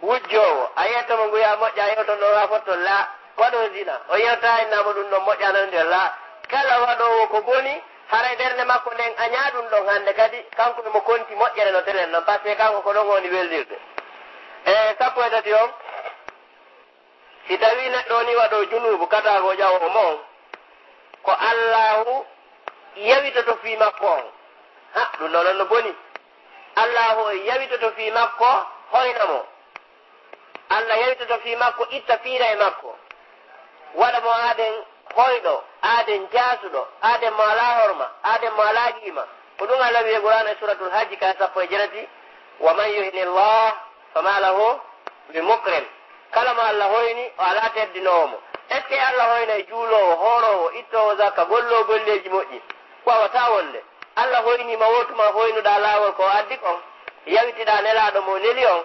Wujjoowo, a yetto mo nguyaa moƴƴaa, yewton ɗon haa fotton laa. Waɗo zina, o yewtaa inna mo ɗun ɗon moƴƴaa nanondir laa. Kala waɗoowo ko boni, haray ɓernde makko nden añaa ɗun ɗon hannde kadi, kanko e mo konti moƴƴere no telen non, parce que kanko ko ɗon o woni welndirde. E sappo e tati on, si tawii neɗɗo woni waɗoo junuubu, kataago ƴawoowo mo on, ko Allaahu yawitoto fii makko on. Ha, ɗun ɗon non no boni. Allaahu o yawitoto fii makko, hoyna mo. Allah yawitoto fii makko, itta fiira e makko. Waɗa mo aaden hoyɗo, aaden jaasuɗo, aaden mo alaa horma, aaden mo alaa qiima. Ko ɗun Allah wi'i e Qur'aana e Suuratul Hajji ka sappo e jeetati, "Wa man yuhini Allah, fa ma lahu bi mukrim." Kala mo Allah hoyni, o alaa teddinoowo mo. Est-ce que Allah hoynay juuloowo, hooroowo, ittoowo zakka, golloowo golleeji moƴƴi? Waawataa wonde. Allah hoynii ma wo tuma hoynuɗaa laawol ko o addi kon, yawitiɗaa Nelaaɗo mo o neli on,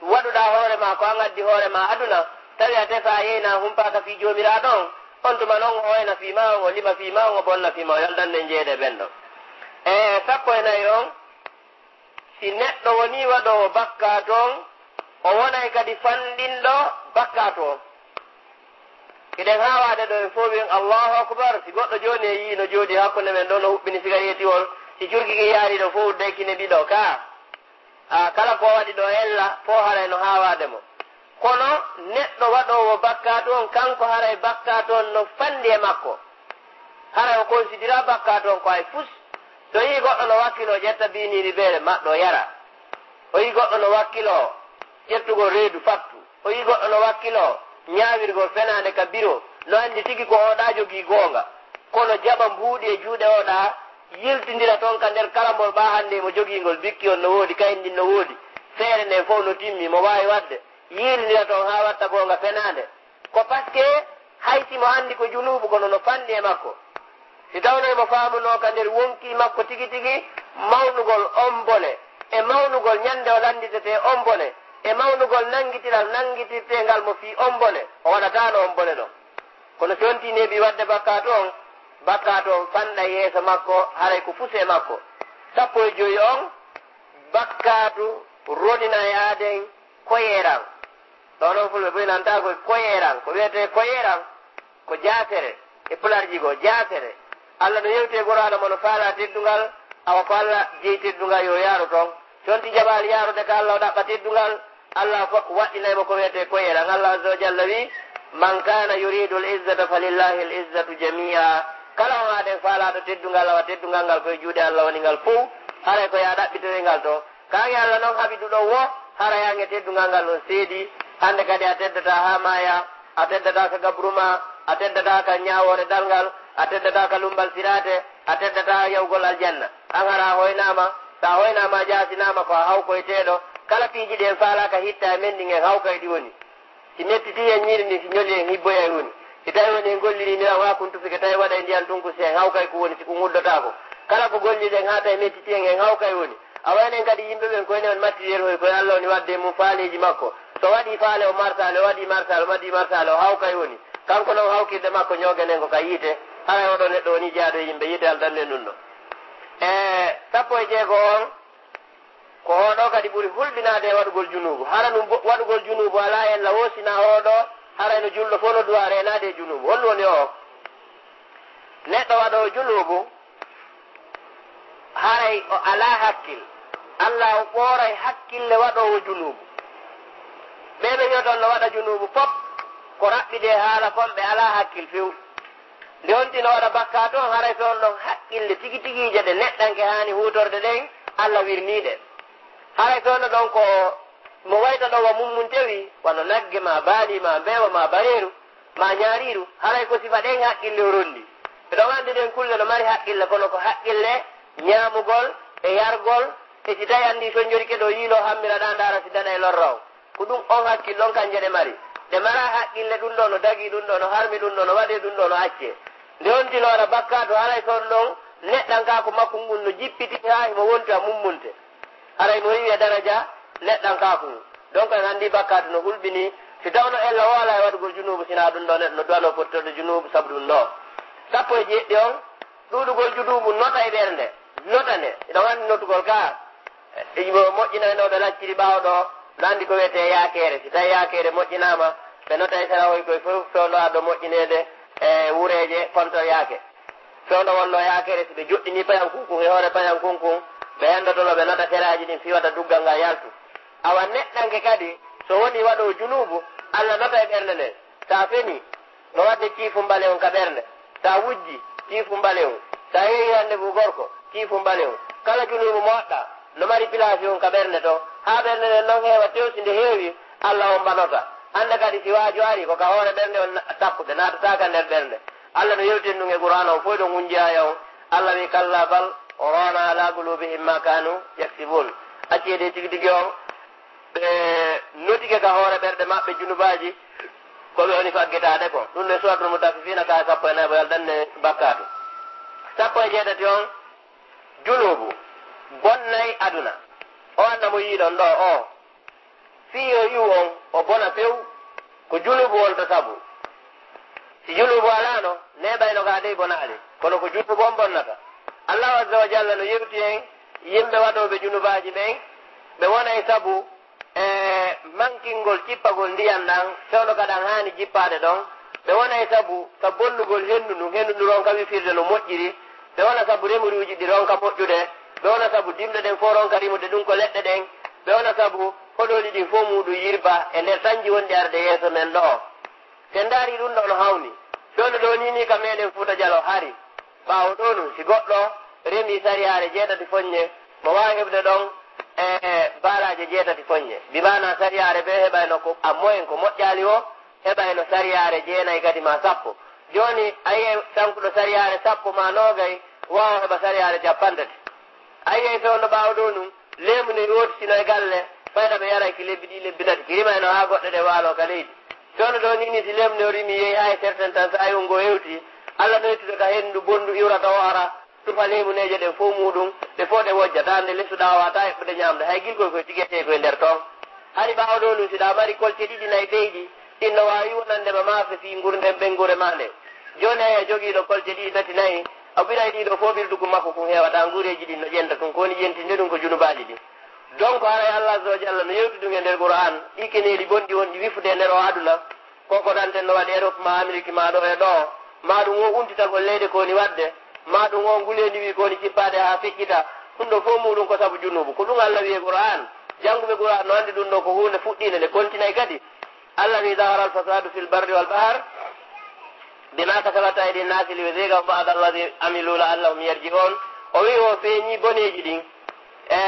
waɗuɗaa hoore maa ko an addi hoore maa aduna, tawi a tefa a yeynaa humpaaka fii Joomiraaɗo on, on tuma non o hoyna fii maa on, o lima fii maa on, o bonna fii maa on, yo Allah dandu en jeyeede e ɓen ɗon. E sappo e nayi on, si neɗɗo wonii waɗoowo bakkaatu on, o wonay kadi fanɗinɗo bakkaatu on. Hiɗen haawaade ɗoo en fow wi'en Allahu Akbar. Si goɗɗo jooni e yi'i no jooɗii hakkunde men ɗoo no huɓɓini sigareetiwol, si curki ki yaari ɗoo fow uddey kine ɗiɗo ka. A kala ko waɗi ɗoo ella fow haray no haawaade mo. Kono neɗɗo waɗoowo bakkaatu on, kanko haray bakkaatu on no fanɗi e makko. Haray o konsidira bakkaatu on ko hay fus. So yi'i goɗɗo no wakkiloo ƴetta biiniiri beere maɗɗo yara. O yi'i goɗɗo no wakkiloo ƴettugol reedu fattu. O yi'i goɗɗo no wakkiloo ñaawirgol fenaande ka biro, no anndi tigi ko oo ɗaa jogii goonga. Kono jaɓa mbuuɗi e juuɗe oo ɗaa, yiltindira ton ka nder karambol ɓaa hannde mo jogii ngol, bikki on no woodi, kayen ɗin no woodi, feere nden fow no timmi, mo waawi waɗde, yiltindira ton haa watta goonga fenaande. Ko parce que hay si mo anndi ko junuubu, kono no fanɗi e makko. Si tawno himo faamunoo ka nder wonkii makko tigi tigi mawnugol on bone, e mawnugol ñande o lannditetee on bone, e mawnugol nanngitiral nanngitirtee ngal mo fii on bone, o waɗataano on bone ɗon. Kono si on tinii heɓii waɗde bakkaatu on, bakkaatu on fanɗay yeeso makko, haray ko fusi e makko. Sappo e joyi on, bakkaatu ronina e aaden koyeeran. Ɗoo non fulɓe buy nanta ko koyeeran, ko wi'etee koyeeran, ko jaasere, e pularji goo, jaasere. Allah no yewti e Qur'aana mo no faalaa teddungal, awa ko Allah jeyi teddungal yo yaaru ton. Si on tigi jaɓaali yaarude ka Allah o ɗaɓɓa teddungal, Allah fof waɗɗinay mo ko wi'etee koyeeran. Allah azza wa jalla wi'i, "Man kana yuridu al-izzata falillahi al-izzatu jami'a." Kala on aaden faalaaɗo teddungal, awa teddungal ngal ko e juuɗe Alla woni ngal fow, haray ko yo a ɗaɓɓitoye ngal to. Kaŋŋe Alla non haɓiduɗo wo, haray an e teddungal ngal on seedi. Hande kadi a teddataa haa maaya, a teddataa ka gabru ma, a teddataa ka ñaawoore darngal, a teddataa ka lumbal siraate, a teddataa yahugol aljanna. An hara a hoynaama, si a hoynaama a jaasinaama ko a hawkoyteeɗo. Kala piiji ɗi en faalaaka hitta e men ɗin en hawkay ɗi woni. Si mettitii en ñiiri ndin, si ñoli en hibboyay woni. Si tawi woni en golliri ni, awa kun tufike tawi waɗay ndiyan tun ko si en hawkay ko woni, si kun uddotaako. Kala ko golliɗen haa tawi mettitii en, en hawkay woni. Awa enen kadi yimɓe ɓen ko enen on mattiriyel hoy, koye Alla woni wadde e mum faaleeji makko. So waɗii faale o marsaali, o waɗii marsaali, o waɗii marsaali, o hawkay woni. Kanko non hawkirde makko ñoogen en ko ka yiite. Haray oɗo neɗɗo woni jeyaaɗo e yimɓe, yiite aldanne ɗum ɗo. E sappo e jeego on, ko oo ɗoo kadi ɓuri hulɓinaade e waɗugol junuubu. Hara ɗum bo-, waɗugol junuubu alaa ella woo sinaa oo ɗoo, haray no julɗo fof no duwaa reenaade e junuubu. Honɗum woni oo? Neɗɗo waɗoowo junuubu, haray o alaa hakkil. Alla o ɓooray hakkille waɗoowo junuubu. Ɓee ɓe wi'oton no waɗa junuubu pop, ko raɓɓiɗi e haala kon, ɓe alaa hakkil few. Nde on tino waɗa bakkaatu on, haray so on ɗon haqqille tigi tigiije ɗe neɗɗanke haani huutorde ɗen, Alla wirnii ɗe. Haray so on ɗon ko mo wayta ɗon wa mummuntewi, wano nagge maa, baali maa, mbeewa maa, bareeru maa, ñaariiru, haray ko sifa ɗen haqqille o rondi. Ɓe ɗon anndi ɗen kulle no mari haqqille, kono ko haqqille ñaamugol e yargol, e si tawi anndi so njorike ɗo yiiloo hammira ɗaa ndaara si daɗa e lorra on. Ko ɗum on hakkille on kanje ɗe mari. Ɗe maraa haqqille ɗum ɗoo no dagii, ɗum ɗoo no harmi, ɗum ɗoo no waɗee, ɗum ɗoo no accee. Nde on tino waɗa bakkaatu, haray so on ɗon neɗɗankaaku makko ngun no jippiti haa himo wonti a mummunte. Haray mo riiwi e daraja neɗɗankaaku ngun. Donc en anndi bakkaatu no hulɓinii. Si tawno ella o alaa e waɗugol junuubu, sinaa ɗum ɗoo neɗɗo no duwanoo fottorde junuubu sabu ɗum ɗoo. Sappo e jeeɗiɗi on, ɗuuɗugol junuubu nota e ɓernde. Nota nde. Hiɗa anndi notugol kaa. E, mo moƴƴinanooɓe lacciri ɓaawo ɗoo, no anndi ko wiyetee yaakeere. Si tawi yaakeere moƴƴinaama, ɓe notay sera hoy koy fof fewndo addo moƴƴineede e wureeje kontoyaake. Fewndo wonno yaakeere, si ɓe joɗɗinii payankun kun e hoore payankun kun, ɓe henndotono ɓe nota seraaji ɗin fii wata duggal ngal yaltu. Awa neɗɗanke kadi, so wonii waɗoowo junuubu, Alla notay ɓernde nden. Si a fenii, no waɗde ciifu mbalewu ka ɓernde. Si a wujjii, ciifu mbalewu. Si a yehi hannde fuu gorko, ciifu mbalewu. Kala junuubu moƴƴa, no mari pilaasi on ka ɓernde to. Haa ɓernde nden non heewa tew, si nde heewii, Alla ommbanoto. Hannde kadi si waajo arii, ko ka hoore ɓernde on na-, tappude, naatataa ka nder ɓernde. Alla no yewtini ɗum e Qur'aana on fof, ɗon hunji aaya on. Alla wi'i, "Kalla bal raana ala qulubihim ma kanu yaksibun." Accee de tigi tigi on, ɓe notike ka hoore ɓerɗe maɓɓe junubaaji, ko ɓe woni faggitaade ko. Ɗum ne Suuratul Mutaffifiina ka sappo e nayi, bo yaldanne bakkaatu. Sappo e jeetati on, junuubu bonnay aduna. O annda mo yiiɗon ɗo o. Fii yo iwu on, o bona few, ko junuubu wonta sabu. Si junuubu alaano, neeɓayno ka dey bonaali, kono ko junuubu on bonnata. Allahu Azza wa Jalla no yewti en yimɓe waɗooɓe junubaaji ɓen, ɓe wonay sabu e mankingol cippagol ndiyan ɗan, fewndo ka ɗan haani jippaade ɗon, ɓe wonay sabu ka bonnugol henndu ndun, henndu ndun ronka wifirde no moƴƴiri, ɓe wona sabu remuruuji ɗi ronka moƴƴude, ɓe wona sabu dimɗe ɗen fof ronka rimude ɗun ko leɗɗe ɗen, ɓe wona sabu hoɗooli ɗin fof muuɗum yirba e nder tanji wonɗi arde yeeso men ɗo. Si en ndaari ɗun ɗo no hawni, fewndo ɗo ni ni ka meɗen Fuuta Jaloo hari. Ɓaawo ɗoo nun, si goɗɗo remii sariyaare jeetati foññe, mo waawi heɓude ɗon e, e baalaaje jeetati foññe. Bi maanaa sariyaare bee heɓayno ko a moyen ko moƴƴaali woo, heɓayno sariyaare jeenay kadi maa sappo. Jooni, a yi'ay sankuɗo sariyaare sappo maa noogay, waawa heɓa sariyaare cappanɗe tati. A yi'ay fewndo ɓaawo ɗoo nun, leemu ne wootitino e galle, fayda ɓe yaray ki lebbi ɗiɗi, lebbi tati, ki rimayno haa goɗɗe ɗe waaloo ka leydi. Fewndo ɗoo nii, nii si leemu ne o rimii, yehi haa e certain tan, saa'i on ngo hewti, Alla no yettude ka henndu bonndu iwrata o ara, tufa leemuneeje ɗen fow muuɗum, ɗe fow ɗe wojja, taa nde lesu ɗaawaa, taa eɓɓude ñaamde, hay gilkoy koy tigetee koy nder ton. Hari ɓaawo ɗoo nun, si ɗaa mari kolce ɗiɗi, nayi, ɓeyɗi, ɗin no waawi wonande ma maafe fii ngurndan ɓeynguure maa nden. Jooni hay a jogiiɗo kolce ɗiɗi, tati, nayi, a ɓiray ɗii ɗoo fow ɓirdugu makko kun heewataa, nguureeji ɗin no ƴenta tun, ko woni ƴentinde ɗun ko junubaaji ɗin. Donc, haray Allah Azza wa Jalla no yewti ɗum e nder Qur'aan, ɗii keneeli bonɗi wonɗi wifude e nder oo aduna, ko ko ɗanten no waɗi Europe maa Amérique maa ɗoo e ɗoo, maa ɗum woo untitagol leyɗe ko woni waɗde, maa ɗum woo nguleendi wii ko woni jippaade haa feƴƴita, ɗum ɗoo fof muuɗum ko sabu junuubu. Ko ɗum Allah wii e Qur'aan. Jannguɓe Qur'aan no anndi ɗum ɗoo ko huunde fuɗɗiinde, nde kontinay kadi. Allah wii, "Zahara al-fasaadu fil barri wal bahr." بما كسبت أيدي الناس ليذيقهم بعض الذي عملوا لعلهم يرجعون. O wi'i o feeñi boneeji ɗin, e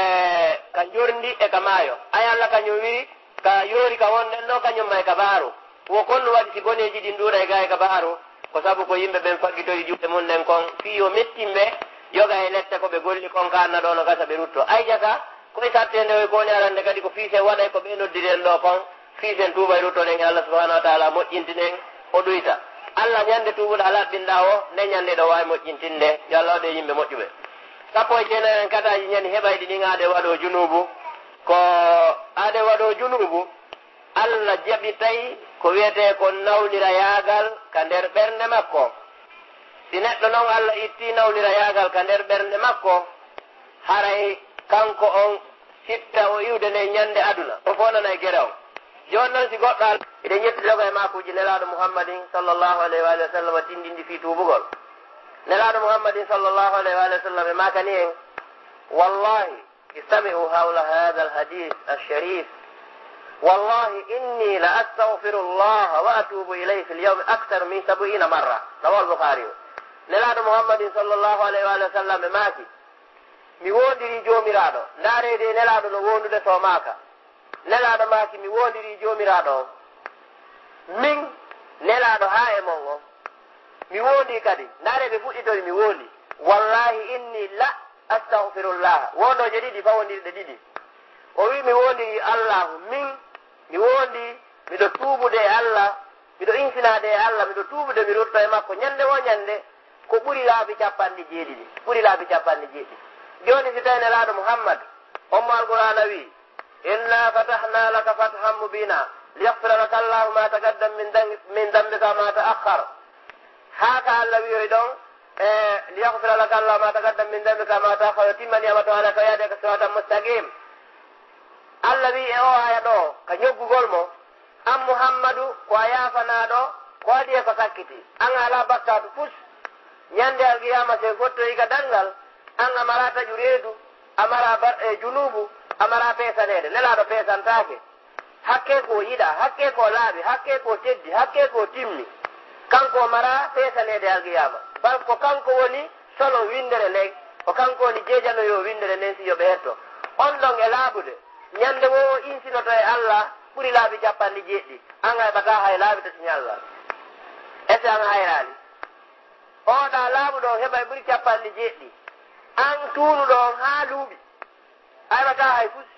ka njorndi e ka maayo. Ay Alla kañum wi'i, ka yoori ka wonɗen ɗoo, kañum ma e ka baaru. Wo kon no waɗi si boneeji ɗin ɗuuɗay gaa e ka baaru? Ko sabu ko yimɓe ɓen faggitori juuɗe mun ɗen kon, fii yo mettin ɓe, yoga e lette ko ɓe golli kon ka anna ɗoo no gasa ɓe rutto. Ay jaka, koy sattende oy ko woni arande kadi ko fii sen waɗay ko ɓe noddiri en ɗoo kon, fii sen tuuba e ruttoɗen e Allah subhanahu wa taala, moƴƴintinen, o ɗuyta. Allah ñande tuubuɗa laɓɓinɗa o, nde ñande ɗo waawi moƴƴintinde. Yo Allah waɗu e yimɓe moƴƴuɓe. Sappo e jeenayi en kataaji ñani heɓayɗi ɗin aade waɗo junuubu. Ko aade waɗo junuubu, Allah jaɓitay ko wiyetee ko nawnirayaagal ka nder ɓernde makko. Si neɗɗo non Allah itti nawnirayaagal ka nder ɓernde makko, haray kanko on sitta o iwde nden ñande aduna. O fof nanay gere on. Jooni non si goɗɗo al-, eɗen ƴetti jogo e maakuuji Nelaaɗo Muhammadin sallallahu alayhi wa sallam tindindi fii tuubugol. Nelaaɗo Muhammadin sallallahu alayhi wa sallam e maakani en, wallahi, استمعوا حول هذا الحديث الشريف. والله إني لأستغفر الله وأتوب إليه في اليوم أكثر من سبعين مرة. رواه البخاري. Nelaaɗo Muhammadin sallallahu alayhi wa sallam e maaki, mi woondirii Joomiraaɗo. Ndaaree de Nelaaɗo no woondude so maaka. Nelaaɗo maaki, mi woondirii Joomiraaɗo on. Min, Nelaaɗo haa e mon on. Mi woondii kadi. Ndaaree ɓe fuɗɗitori, mi woondii. Wallahi inni la astagfirullah. Woondooje ɗiɗi fawondirɗe ɗiɗi. O wi'i, mi woondirii Allaahu. Min, mi woondii, miɗo tuubude e Allah, miɗo insinaade e Allah, miɗo tuubude, mi rutto e makko. Ñande woo ñande, ko ɓuri laabi capanɗe jeeɗiɗi. Ɓuri laabi capanɗe jeeɗiɗi. Jooni si tawii Nelaaɗo Muhammad, on mo Alqur'aana wi'i, إنا فتحنا لك فتحا مبينا ليغفر لك الله ما تقدم من ذنب-، من ذنبك وما تأخر. Haa ka Allah wi'oy ɗon, e, ليغفر لك الله ما تقدم من ذنبك وما تأخر, yo timma niyama to alaka yaade ka siratan mustaqim. Allah wi'i e o aya ɗo, ka ñoggugol mo, an Muhammadu, ko a yaafanaaɗo, ko adii e ko sakkiti. An a alaa bakkaatu fus. Ñande alqiyama, si en fottoyi ka danngal, an a maraa taƴu reedu, a maraa ba-, e, junuubu, a maraa peesaneede. Nelaaɗo peesantaake. Hakkee ko o yiɗaa, hakkee ko o laaɓi, hakkee ko o teddi, hakkee ko o timmi. Kanko o maraa peesaneede alqiyama. Bal ko kanko woni solo winndere nden. Ko kanko woni jeejanoyoo winndere nden si yo ɓe hetto. On ɗon e laaɓude. Ñande woo o insinoto e Allah ɓuri laabi capanɗe jeeɗiɗi. An a heɓataa hay laabi tati ñalla. Est-ce que an a hayraali? Oɗa laaɓuɗo on heɓay ɓuri capanɗe jeeɗiɗi. An tuunuɗo on haa luuɓi. A heɓataa hay fus.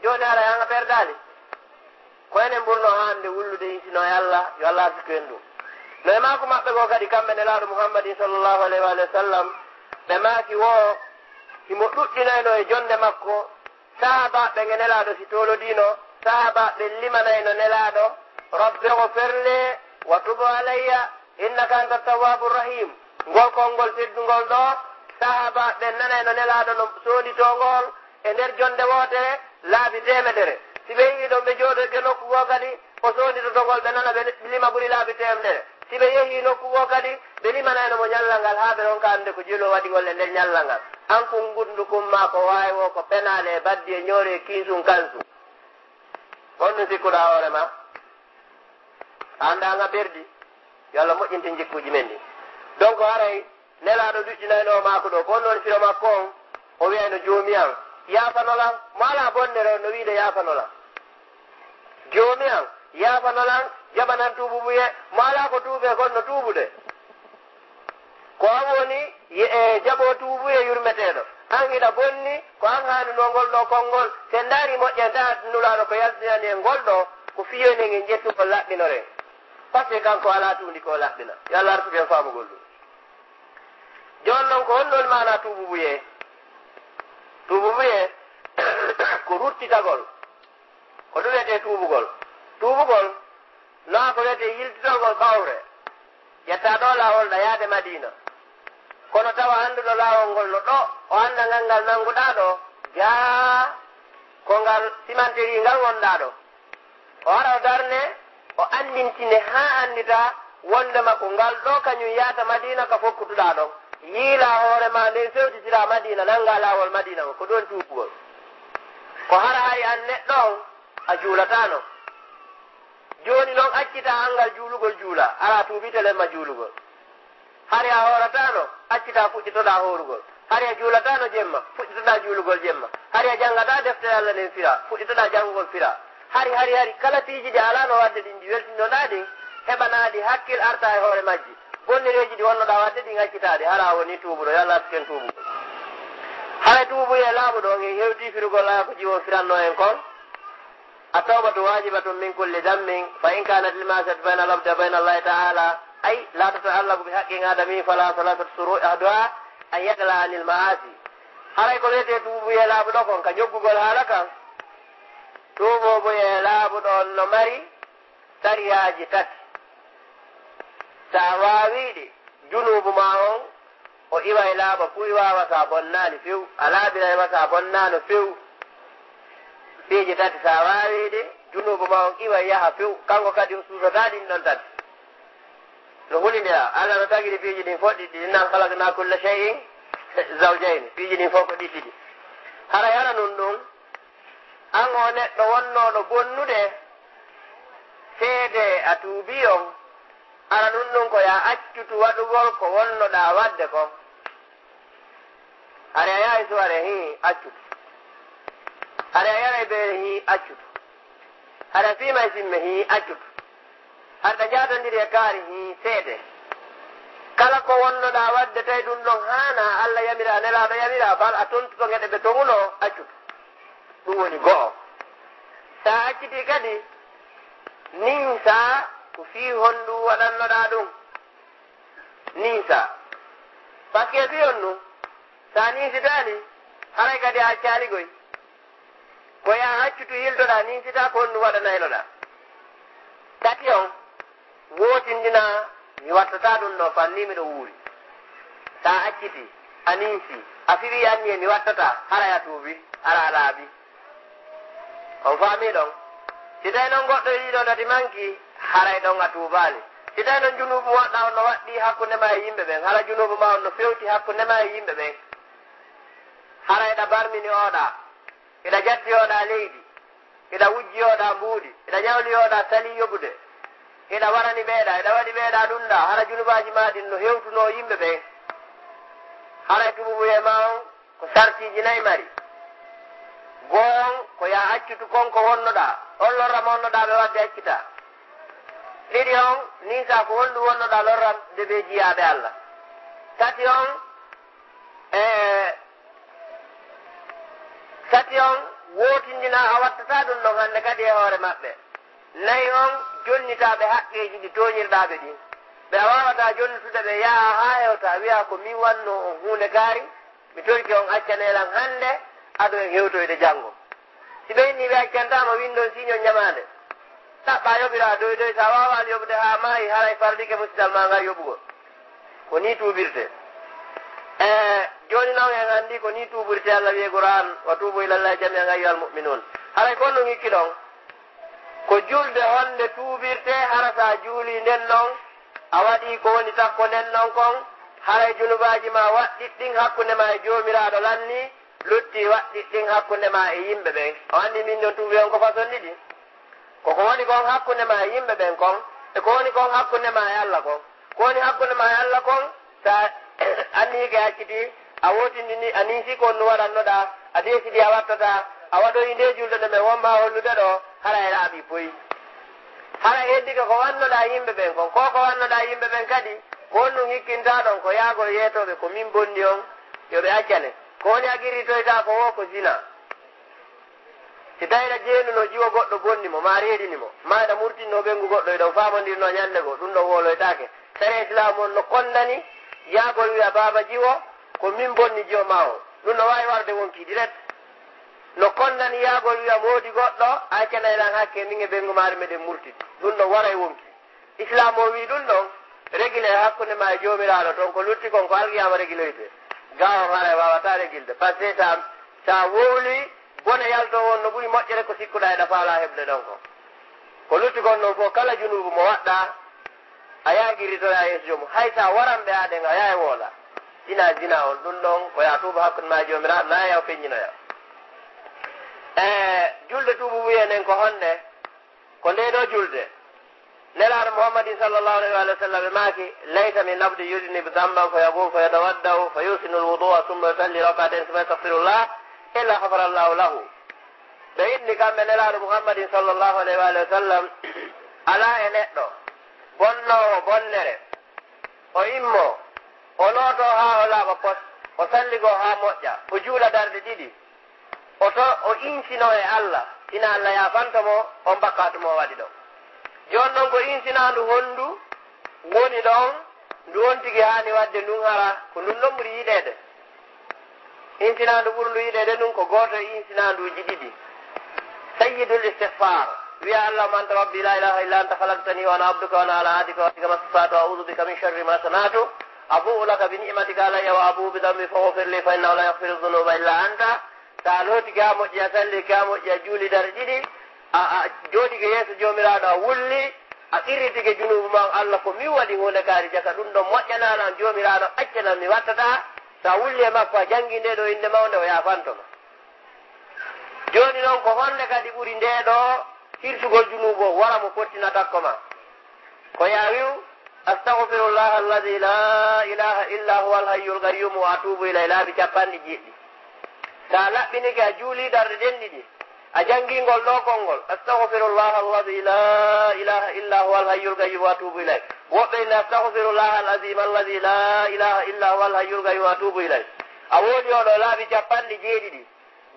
Jooni haray an a perdaali. Ko enen ɓurno haande wullude insino e Allah, yo Allah arsuku en ɗum. No e maaku maɓɓe goo kadi kamɓe Nelaaɗo Muhammadin sallallahu alayhi wa sallam, ɓe maaki woo himo ɗuɗɗinayno e jonde makko, Sahaabaaɓe ɓen e Nelaaɗo si toolodiino, sahaabaaɓe ɓen limanayno Nelaaɗo, رب اغفر لي وتب علي إنك أنت التواب الرحيم. Ngol konngol teddungol ɗoo, sahaabaaɓe ɓen nanayno Nelaaɗo no sooditoo ngol e nder jonnde wootere laabi teemedere. Si ɓe yi'ii ɗon ɓe jooɗoyke nokku goo kadi, o sooditoto ngol, ɓe nana ɓe lima ɓuri laabi teemedere. Si ɓe yehii nokku goo kadi, ɓe limanayno mo ñallal ngal haa ɓe ronka anndude ko jelu o waɗi ngol e nder ñallal ngal. An kun nguddu kun maa ko waawi woo ko penaale e baddi e ñoore e kiisun kansu. Honɗun sikkuɗaa hoore maa? A anndaa an a perdi. Yo Allah moƴƴintin jikkuuji men ɗin. Donc haray Nelaaɗo ɗuɗɗinayno o maako ɗoo, ko on woni firo makko on, o wi'ayno, Joomi an, yaafano lan, mo alaa bonnere on no wi'ude, yaafano lan. Joomi an, yaafano lan, jaɓanan tuububuye, mo alaa ko tuubee kon no tuubude. Ko an woni ye-, e jaɓoo tuubuye yurmeteeɗo. An hiɗa bonni, ko an haanunoo ngol ɗoo konngol. Si en ndaarii moƴƴere, tawa Nulaaɗo ko yaltinani en ngol ɗoo, ko fii yo enen en ƴettu ngol laɓɓinoren. Parce que kanko alaa tuundi ko o laɓɓina. Yo Allah arsuku en faamugol ɗum. Jooni non, ko honɗun woni maanaa tuububuye? Tuububuye ko ruttitagol. Ko ɗum wiyetee tuubugol. Tuubugol, no ko wiyetee yiltitagol ɓawre. Ƴettaa ɗoo laawol ɗaa yaade Madiina. Kono tawa annduɗo laawol ngol no ɗoo, o annda ngal ngal nannguɗaa ɗoo, gaa ko ngal simanterii ngal wonɗaa ɗoo. O ara o darne, o anndintine haa anndita wonndema ko ngal ɗoo kañum yahata Madiina ka fokkutuɗaa ɗon. Yiilaa hoore maa nden, fewtitiraa Madiina, nanngaa laawol Madiina ngol. Ko ɗum woni tuubugol. Ko hara hari an neɗɗo on, a juulataano. Jooni noon, accitaa anngal juulugol juulaa, araa tuubi telemma juulugol. Hari a hoorataano, accitaa fuɗɗitoɗaa hoorugol. Hari a juulataano jemma, fuɗɗitoɗaa juulugol jemma. Hari a janngataa deftere Alla nden firaa, fuɗɗitoɗaa janngugol firaa. Hari, hari, hari, kala piiji ɗi alaano waɗde ɗin, ɗi weltinoɗaa ɗin, heɓanaa ɗi hakkil arta e hoore majji. Bonnereeji ɗi wonnoɗaa waɗde ɗin, accitaa ɗi, hara a wonii tuubuɗo, yo Alla artiken tuubugol. Hara tuubuyee laaɓuɗo, on en hewtii firugol aaya ko jiwo on firannoo en kon. التوبة واجبة من كل ذنب، فإن كانت المعصية بين العبد وبين الله تعالى، أي لا تتعلق بحق آدمي، فلها ثلاثة شروط، أحدها أن يقلع عن المعاصي. Haray ko wiyetee tuubuyee laaɓuɗo kon, ka ñoggugol haala kan, tuuboobuyee laaɓuɗo on no mari sariyaaji tati. Sa waawii ɗi, junuubu maa on, o iway laaɓa puy waawa sa bonnaali few, a laaɓiray ma sa bonnaano few. Piiji tati sa waawii ɗi, junuubu maa on iway yaha few, kanko kadi o suusataa ɗin ɗon tati. No hulindira, Alla no tagiri piiji ɗin fof ɗiɗi, إنا خلقنا كل شيء زوجين, piiji ɗin fof ko ɗiɗi ɗiɗi. Hara yara nun ɗum, an oo neɗɗo wonnooɗo bonnude, seedee a tuubii on, hara ɗum ɗum ko yo a accutu waɗugol ko wonnoɗaa waɗde kon. Hari a yahay suware, hii, accutu. Hari a yaray beere, hii, accutu. Hari a fiimay simme, hii, accutu. Hari ɗa jaatondiri e kaari, hii, seedee. Kala ko wonnoɗaa waɗde, tawi ɗum ɗon haanaa, Alla yamiraa, Nelaaɗo yamiraa, bal a tontuto geɗe ɓe toŋunoo, accutu. Ɗum woni go'o. Sa accitii kadi, ninsaa ko fii honɗum waɗannoɗaa ɗum. Ninsaa. Paske fii honɗum, sa ninsitaali, haray kadi a accaali koy. Ko yo a accutu yiltoɗaa, ninsitaa ko honɗum waɗanaynoɗaa. Tati on, wootindinaa, mi wattataa ɗum ɗoo, fannii miɗo wuuri. Sa accitii, a ninsii, a fiɓii anniyee mi wattataa, haray a tuubii, hara a laaɓii. On faamii ɗon? Si tawii non goɗɗo e ɗii ɗoo tati mankii, haray ɗon a tuubaali. Si tawii non junuubu mo waɗɗaa on no waɗɗii hakkunde maa e yimɓe ɓen, hara junuubu maa on no fewti hakkunde maa e yimɓe ɓen, haray ɗa barmini ooɗaa, hiɗa jatti ooɗaa leydi, hiɗa wujji ooɗaa mbuuɗi, hiɗa ñawli ooɗaa salii yoɓude, hiɗa warani ɓeeɗaa, hiɗa waɗi ɓeeɗaa ɗunɗaa, hara junubaaji maa ɗin no hewtunoo yimɓe ɓen. Haray tuubuyee maa on ko sartiiji nay mari. Goo on, ko yo a accutu kon ko wonnoɗaa, on lorra mo wonnoɗaa ɓe waɗde accitaa. Ɗiɗi on, ninsaa ko honɗum wonnoɗaa lorrande ɓee jiyaaɓe Alla. Tati on, e, tati on, wootindinaa a wattataa ɗum ɗon hannde kadi e hoore maɓɓe. Nayi on, jonnitaa ɓe haqqeeji ɗi tooñirɗaa ɓe ɗin. Ɓe a waawataa jonnutude ɓe, yahaa haa hewta, wi'aa ko min wannoo on huunde kaari, mi torike on accanee lan hannde, ado en hewtoyde janngo. Si ɓe innii ɓe accantaa ma, winndon siiñon ñamaande. Ɗaɓɓaa yoɓiraa doy doy, si a waawaali yoɓude haa maayi, haray fardike musidal maa ngal yoɓugol. Ko nii tuubirtee. E, jooni non en anndii ko nii tuuburtee, Alla wi'i e Qur'aan, "Wa tuubu ilallahi jamii'an ayyuhal mu'minuun." Haray ko honɗum hikki ɗon? Ko julde honde tuubirtee, hara sa juulii nden non, a waɗii ko woni takko nden non kon, haray junubaaji maa waɗɗiɗɗin hakkunde maa e Joomiraaɗo lan nii, luttii waɗɗiɗɗin hakkunde maa e yimɓe ɓen. A anndi min non tuubi on ko façon ɗiɗi. Ko ko woni kon hakkunde maa e yimɓe ɓen kon, e ko woni kon hakkunde maa e Alla kon. Ko woni hakkunde maa e Alla kon, sa anniike a accitii, a wootindini, a ninsii ko honɗum waɗannoɗaa, a deesidi a wattataa, a waɗoyi ndee julde nde men wonmaa hollude ɗoo, hara e laaɓi poyi. Hara heddike ko wannoɗaa yimɓe ɓen kon, ko ko wannoɗaa yimɓe ɓen kadi, ko honɗum hikkintaa ɗon? Ko yaagol yeetooɓe ko min bonni on, yo ɓe accane. Ko woni a qirritoytaa ko woo ko zina. Si tawii hiɗa jeenunoo jiwo goɗɗo bonni mo, maa reedini mo, maa hiɗa murtinnoo ɓeyngu goɗɗo, hiɗon faamondirnoo ñannde goo, ɗum ɗon wooloytaake. Sariya Islaamu on no konnani yaagol wi'a baaba jiwo, ko min bonni jiwo maa on. Ɗum no waawi warde wonkii direct. No konnani yaagol wi'a moodi goɗɗo, a accanay lan hakke, min e ɓeyngu maari meɗen murtidi. Ɗum ɗon waray wonkii. Islaam o wii ɗum ɗon, régler hakkunde maa e Joomiraaɗo ton, ko lutti kon ko alqiyaama régiloyte. Gaa on haray waawataa régilde. Parce que sa, sa wowlii, bone yaltoo on no ɓuri moƴƴere ko sikkuɗaa hiɗa faalaa heɓude ɗon kon. Ko lutti kon ɗon fof, kala junuubu mo waɗɗaa, a yahay qirritoyaa yeeso joomum. Hay sa waran ɓe aɗen, a yahay woola. Zina, zina on, ɗum ɗon ko yo a tuuba hakkunde maa e Joomiraaɗo, na yaha o feññinoya. E julde tuubu wi'en en ko honde? Ko ndee ɗoo julde. Nelaaɗo Muhammadin sallallahu alayhi wa sallam ɓe maaki, "Laysa min abdi yudnibu damban fa yaqumu fa yatawaddau fa yusinu alwudua summa yusalli rakatayn summa yastaghfirullah illa ghafara Allahu lahu." Ɓe inni kamɓe Nelaaɗo Muhammadin sallallahu alayhi wa sallam, alaa e neɗɗo bonnoowo bonnere, o immo, o looto haa o laaɓa pos, o salligo haa moƴƴa, o juula darɗe ɗiɗi, o to, o insino e Allah, ina Allah yaafanto mo on bakkaatu mo o waɗi ɗon. Jooni noon ko insinaandu honndu woni ɗon, ndu on tigi haani waɗde ndun hara, ko ndun ɗon ɓuri yiɗeede. Insinaandu ɓurndu yiɗeede ndun ko gooto e insinaanduuji ɗiɗi. Sayyidul istighfar. Wiya, "Allahumma anta rabbi la ilaha illa anta khalaqtani wa ana abduka wa ana ala ahdika wa wa'dika mastata'tu a'udhu bika min sharri ma sana'tu. Abu'u laka bi ni'matika alayya wa abu'u bi dhanbi faghfir li fa innahu la yaghfiru dhunuba illa anta." Sa lootike haa moƴƴi, a sallike haa moƴƴi, a juuli darɗe ɗiɗi, a, a jooɗike yeeso Joomiraaɗo, a wulli, a qirritike junuubu ma on, "Allah, ko min waɗi huunde kaari jaka, ɗum ɗon moƴƴanaano am, Joomiraaɗo, accanan mi wattataa." Sa wulli e makko, a janngi nde ɗo innde mawnde, o yaafanto ma. Jooni noon, ko honde kadi ɓuri nde ɗo hirtugol junuubu o, wara mo fottina takko ma? Ko yaa wi'u, "Astaghfirullah alladhi la ilaha illa huwa al-hayyul qayyum wa atubu ilayh," laabi capanɗe jeeɗiɗi. Sa laɓɓinike, a juuli darɗe ɗen ɗiɗi, a janngi ngol ɗo konngol, "Astaghfirullah alladhi la ilaha illa huwa al-hayyul qayyum wa atubu ilayh." Woɓɓe ina, "Astaghfirullah al-azim alladhi la ilaha illa huwa al-hayyul qayyum wa atubu ilayh." A woodi o ɗo laabi capanɗe jeeɗiɗi.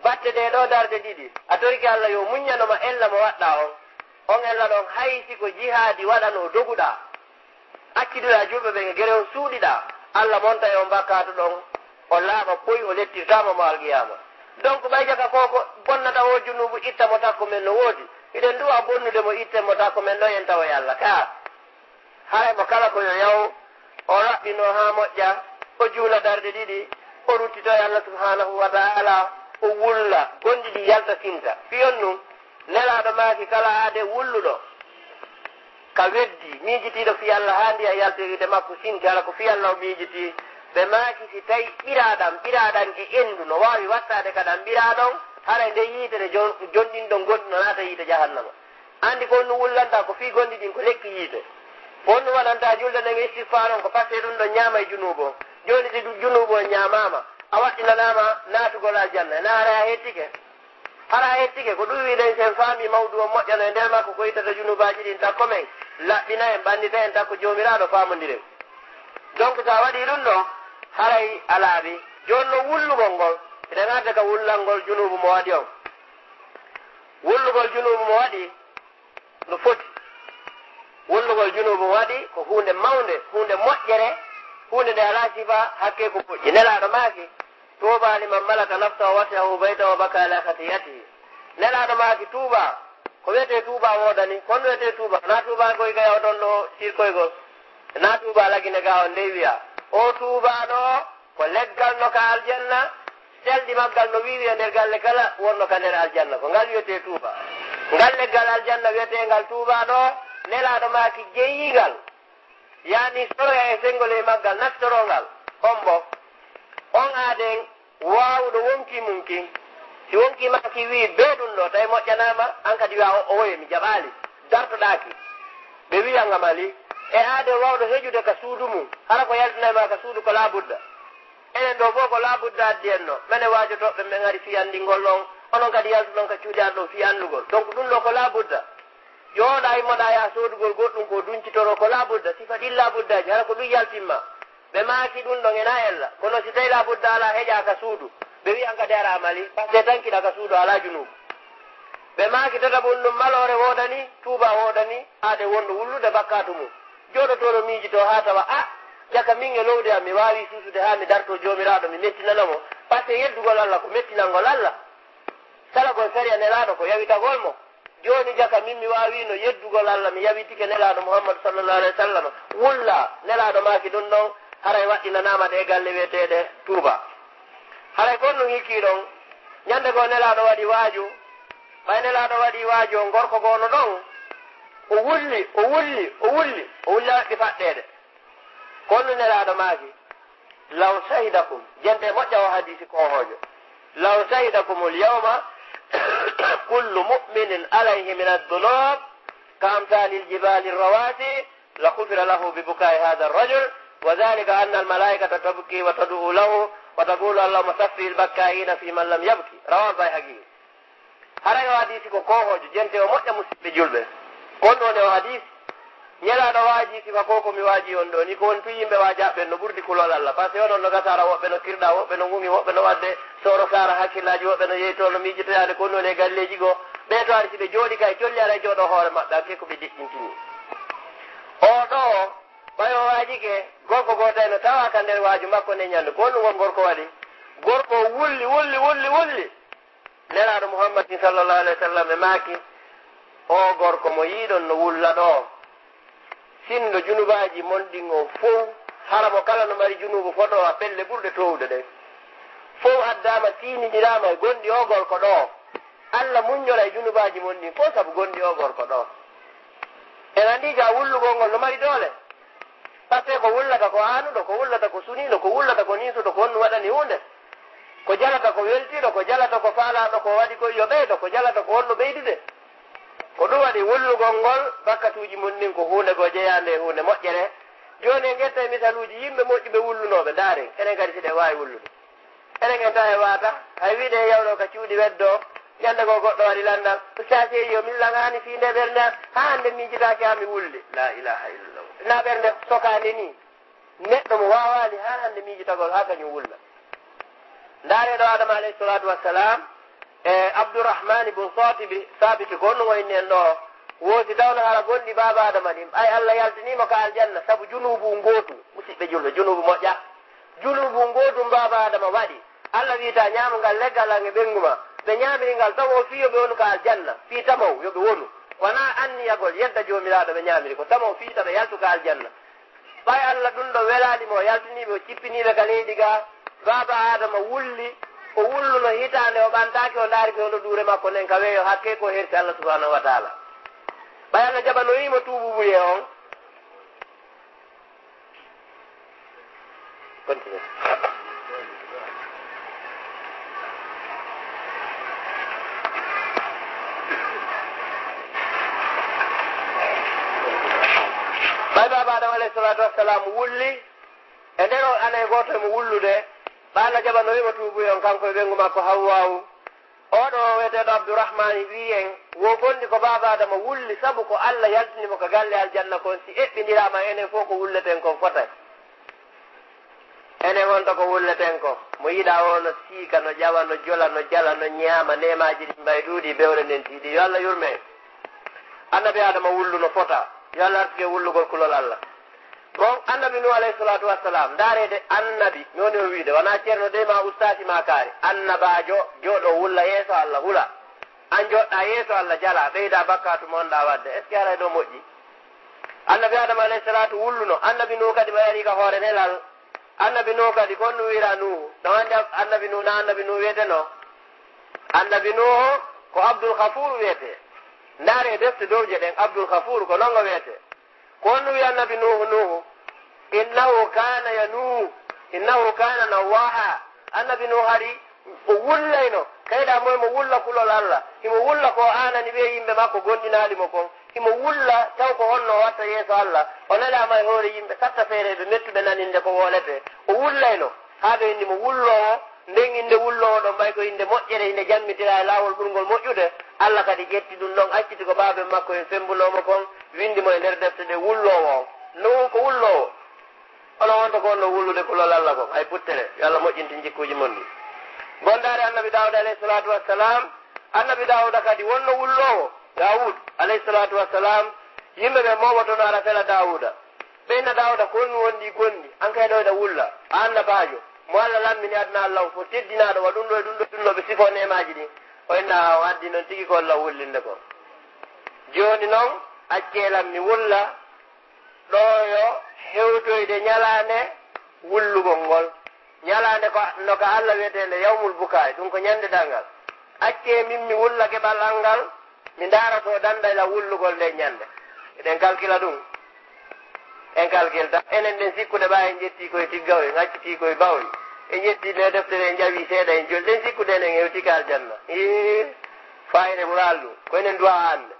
Batte ɗe ɗo darɗe ɗiɗi, a torike Allah yo muññano ma ella mo waɗɗa on. On ella ɗon, hay si ko jihaadi waɗano doguɗa, acciduɗa julɓe ɓen e gere on, suuɗiɗa, Allah monta e on bakkaatu ɗon, o laaɓa poy, o lettirtama mo alqiyama. Donc, ɓay jaka ko ko bonnata o junuubu, itta mo takko men no woodi. Hiɗen du'a bonnude mo, itten mo takko men ɗon, en tawa e Allah. Ka Haray mo kala ko yo yaw, o raɓɓino haa moƴƴa, o juula darɗe ɗiɗi, o ruttito e Allah subhanahu wa ta'ala, o wulla, gonɗi ɗi yalta sinta. Fii on nun, Nelaaɗo maaki kala aade wulluɗo ka weddi, miijitiiɗo fii Allah haa ndiya yalta e wiide makko sinti, hara ko fii Allah o miijiti. Ɓe maaki si tawi ɓiraaɗam, ɓiraaɗam e endu no waawi wattaade ka ɗam ɓiraaɗon, haray nde yiite nde jon-, jonɗinɗon gonɗi no naata yiite jahannama. Anndi ko honɗum wullanta? Ko fii gonɗi ɗin ko lekki yiite. Ko honɗum waɗanta julde nden istigfaar on? Ko parce que ɗum ɗon ñaamay junuubu on. Jooni si ɗum junuubu on ñaamaama, a waɗɗinanaama naatugol aljanna. Naa haray a hettike? Hara a hettike? Ko ɗum wiɗen, si en faami mawdu on moƴƴano e nder makko ko ittata junuubaaji ɗin, takko men laɓɓina en, ɓannita en, takko Joomiraaɗo faamondiren. Donc, so a waɗii ɗum ɗon, haray a laaɓi. Jooni non wullugol ngol, eɗen arda ka wullangol junuubu mo waɗi on. Wullugol junuubu mo waɗi no foti. Wullugol junuubu mo waɗi ko huunde mawnde, huunde moƴƴere, huunde nde alaa sifa hakke ko moƴƴi. Nelaaɗo maaki, "Tuuba liman malaka nafsahu wa wasi'ahu baytahu wa baka ala khati'atihi." Nelaaɗo maaki, "Tuuba, ko wiyetee tuuba woodani, ko honɗum wiyetee tuuba? Naa tuuba koy ka yawton ɗo sirkoygol. Naa tuuba lagine ga on ndey wiya. O tuuba ɗo, ko leggal no ka aljanna, selɗi maggal no wiiwi e nder galle kala wonno ka nder aljanna. Ko ngal wiyetee tuuba." Ngal leggal aljanna wiyeteengal tuuba ɗo, Nelaaɗo maaki jeyi ngal. Yaani soroya e senngol e maggal, naftorongal. On bo, on aaden waawuɗo wonkii mun kin. Si wonkii maa kin wi'i, "Bee ɗum ɗo, tawi moƴƴanaama," an kadi wi'a, "O, o woye, mi jaɓaali." Dartoɗaaki. Ɓe wi'an nga mali. E aade waawɗo heƴude ka suudu mun, hara ko yaltinay ma ka suudu ko laabudda. Enen ɗo fof ko laabudda addi en ɗo. Menen waajotooɓe men hari fii anndingol ɗon, onon kadi yaltuɗon ka cuuɗi an ɗon fii anndugol. Donc ɗum ɗo ko laabudda. Jooɗa immoɗa yaha soodugol goɗɗum ko duncitoro ko laabudda, sifa ɗin laabuddaaji, hara ko ɗum yaltimma. Ɓe maaki ɗum ɗon ena ella. Kono si tawi laabudda alaa heƴa ka suudu, ɓe wi'an kadi hara a mali, parce que tankiɗa ka suudu alaa junuubu. Ɓe maaki tataɓun ɗum maloore woodani, tuuba woodani, aade wonɗo wullude bakkaatu mum. Jooɗotooɗo miijitoo haa tawa, a, jaka min e lowdi am, mi waawii suusude haa mi dartoo Joomiraaɗo, mi mettinana mo. Parce que yeddugol Alla ko mettinangol Alla. Salagol sariya Nelaaɗo ko yawitagol mo. Jooni jaka min mi waawiino yeddugol Alla, mi yawitike Nelaaɗo Muhammadu sallallahu alayhi wa sallam. Wulla, Nelaaɗo maaki ɗum ɗon, haray waɗɗinanaama ɗee galle wi'eteeɗe Tuuba. Haray kon ɗum hikkii ɗon, ñande goo Nelaaɗo waɗi waaju, ɓay Nelaaɗo waɗi waaju on, gorko goo no ɗon, o wulli, o wulli, o wulli, o wulla waɗɗi faɗɗeede. Kon ɗum Nelaaɗo maaki, "Law shahidakum," jente moƴƴa o hadiisi koohoojo, "law shahidakumul yawma kullu mu'minin alayhi min ad-dunub كأمثال الجبال الرواسي لغفر له ببكاء هذا الرجل، وذلك أن الملائكة تبكي وتدعو له وتقول: اللهم صفي البكائين في من لم يبك. رواه البيهقي. Haray o hadiisi ko koohoojo, jente o moƴƴa, musiɓɓe julɓe. Ko honɗum woni o hadiisi? Nelaaɗo waajii sifa ko ko mi waajii on ɗoo ni, ko woni tun yimɓe waajaaɓe ɓen no ɓurdi kulol Alla. Parce que onon no gasaara, woɓɓe no kirɗa, woɓɓe no ŋuŋi, woɓɓe no waɗde sooro saara hakkillaaji, woɓɓe no yeytoo, no miijitoyaade ko honɗum woni e galleeji goo. Ɓee to ari si ɓe jooɗi kay, colli aray jooɗoo hoore maɓɓe, hakkee ko ɓe deƴƴintini. Oo ɗoo, ɓay o waajike, gorko gooto en no tawaa ka nder waaju makko nden ñannde. Ko honɗum woni gorko waɗi? Gorko o wulli, wulli, wulli, wulli. Nelaaɗo Muhammadin sallallahu alayhi wa sallam e maaki, oo gorko mo yiiɗon no wulla ɗoo, sinndo junubaaji mon ɗin on fow, hara mo kala no mari junuubu fotoowa pelle ɓurɗe toowude ɗen, fow addaama, tiinindiraama e gonɗi oo gorko ɗoo, Alla muññoray junubaaji mon ɗin fow sabu gonɗi oo gorko ɗoo. En anndii ka wullugol ngol no mari doole. Parce que ko wullata ko aanuɗo, ko wullata ko suniiɗo, ko wullata ko niisuɗo, ko honɗum waɗani huunde? Ko jalata ko weltiiɗo, ko jalata ko faalaaɗo ko waɗi ko yo ɓeydo, ko jalata ko honno ɓeydude? Ko ɗum waɗi wullugol ngol, bakkatuuji mum ɗin ko huunde goo jeyaande e huunde moƴƴere. Jooni en ƴettay misaluuji yimɓe moƴƴuɓe wullunooɓe, ndaaren, enen kadi si ɗen waawi wullude. Enen en tawa e waata, hay wiide en yawno ka cuuɗi weddoo, ñande goo goɗɗo waɗi lanndal, ustaasi, yo min laŋaani fii ndee ɓernde an, haa hannde miijitaaki haa mi wulli. Laa ilaaha illallah. Na ɓernde sokaande nii. Neɗɗo mo waawaali haa hannde miijitagol haa kañum wulla. Ndaaree ɗoo Aadama alayhi salaatu wassalaam e Abdurrahmaani bun Saatibi, Saabiti ko honno o inni en ɗoo, woo si tawno hara gonɗi baaba Aadama ɗin, ɓay Alla yaltinii mo ka aljanna sabu junuubu ngootu, musiɓɓe julɓe, junuubu moƴƴa. Junuubu ngootu baaba Aadama waɗi, Alla wi'i, taa ñaamu ngal leggal an e ɓeyngu maa. Ɓe ñaamiri ngal, taw o fii yo ɓe wonu ka aljanna, fii tamaw yo ɓe wonu. Wanaa anniyagol yedda Joomiraaɗo ɓe ñaamiri, ko tamaw fii ta ɓe yaltu ka aljanna. Ɓay Alla ɗum ɗoo welaali mo, o yaltinii ɓe, o cippinii ɓe ka leydi gaa. Baaba Aadama wulli, o wulluno hitaande, o ɓantaaki, o ndaarike hono ɗuure makko nden ka weeyo, hakkee ko herti Alla subhaanahu wa taala. Ɓay Alla jaɓanoyii mo tuubuubuyee on. Continue. Ɓay baaba Aadama alayhi salaatu wassalaam wulli, e nder o ana e gooto e mo wullude, ɓay Alla jaɓanoyii mo tuubuye on, kanko e ɓeyngu makko Hawwaawu. Oo ɗoo wi'eteeɗo Abdurrahmaani wi'i en, wo gonɗi ko baaba Aadama wulli, sabu ko Alla yaltini mo ka galle aljanna kon, si eɓɓindiraama enen fow ko wulleten kon fotay. Enen honto ko wulleten ko? Mo yiɗaa oo no siika, no ƴawa, no jola, no jala, no ñaama, neemaaji ɗin mbay ɗuuɗi, bewre nden tiiɗi. Yo Alla yurme en. Annabi Aadama wulluno fota. Yo Alla artuke wullugol kulol Alla. Bon, Annabi Nuuhu alayhi salaatu wassalaam, ndaareede annabi, mi woni o wiide, wanaa ceerno dey maa ustaasi maa kaari. Annabaajo, jooɗoo wulla yeeso Alla, hula. An jooɗɗaa yeeso Alla, jalaa, ɓeydaa bakkaatu mo wonɗaa waɗde. Est-ce que haray ɗoo moƴƴi? Annabi Aadama alayhi salaatu wulluno. Annabi Nuuhu kadi ɓay arii ka hoore nelal. Annabi Nuuhu kadi, ko honɗum wi'iraa Nuuhu? Ɗon anndi Annabi Nuuhu, na Annabi Nuuhu wi'etenoo? Annabi Nuuhu ko Abdul Ghafuur wi'etee. Ndaaree defte dowje ɗen, Abdul Ghafuur, ko non o wi'etee. Ko honɗum wi'i Annabi Nuuhu, Nuuhu? Innahu kaana yanuuhu, innahu kaana nawwaaha. Annabi Nuuhu hari o wullayno, kayɗaa moy mo wulla kulol Alla. Himo wulla ko aanani ɓee yimɓe makko gonɗinaali mo kon. Himo wulla taw ko honno o watta yeeso Alla. O nelaama e hoore yimɓe satta feereeɓe mettuɓe naninde ko wooletee. O wullayno haa ɓe inni mo wulloowo. Nden innde wulloowo ɗon, ɓay ko innde moƴƴere, inde jammitiraa e laawol ɓurngol moƴƴude. Alla kadi ƴetti ɗum ɗon, acciti ko baaben makko en femmbunoo mo kon, winndi mo e nder defte ɗe wulloowo on. Nuuhu ko wulloowo. Kono wonta ko wonno wullude kulol Alla kon, hay puttere. Yo Alla moƴƴintin jikkuuji mon ɗin. Bon, ndaaree Annabi Daawuda alayhi salaatu wassalaam. Annabi Daawuda kadi wonno wulloowo. Daawuud alayhi salaatu wassalaam, yimɓe ɓen mooɓotono ara fela Daawuda. Ɓe inna Daawuda, ko honɗum wonɗi gonɗi? An kay ɗoo hiɗa wulla. A annabaajo, mo Alla lammini aduna Alla on fof, teddinaaɗo wa ɗum ɗoo e ɗum ɗoo, ɗum ɗoo ɓe sifoo neemaaji ɗin. O inna, o addi non tigi ko Alla wullinde kon. Jooni non, accee lan mi wulla, ɗoo yo hewtoyde ñalaande wullugol ngol. Ñalaande ko no ka Alla wi'eteende Yawmul Bukaay, ɗum ko ñande darngal. Accee min mi wulla geɓal an ngal, mi ndaara to dandayla wullugol nden ñande. Eɗen kalkila ɗum. En kalkilta. Enen ɗen sikkude ɓaa en ƴettii koye tiggaw, en accitii koye bawoy. En ƴettii nde deftere en ƴawii seeɗa en joli. Ɗen sikkude enen hewtii ka aljanna. Ii, faayire ɓuraali ɗum. Ko enen duwaa hannde.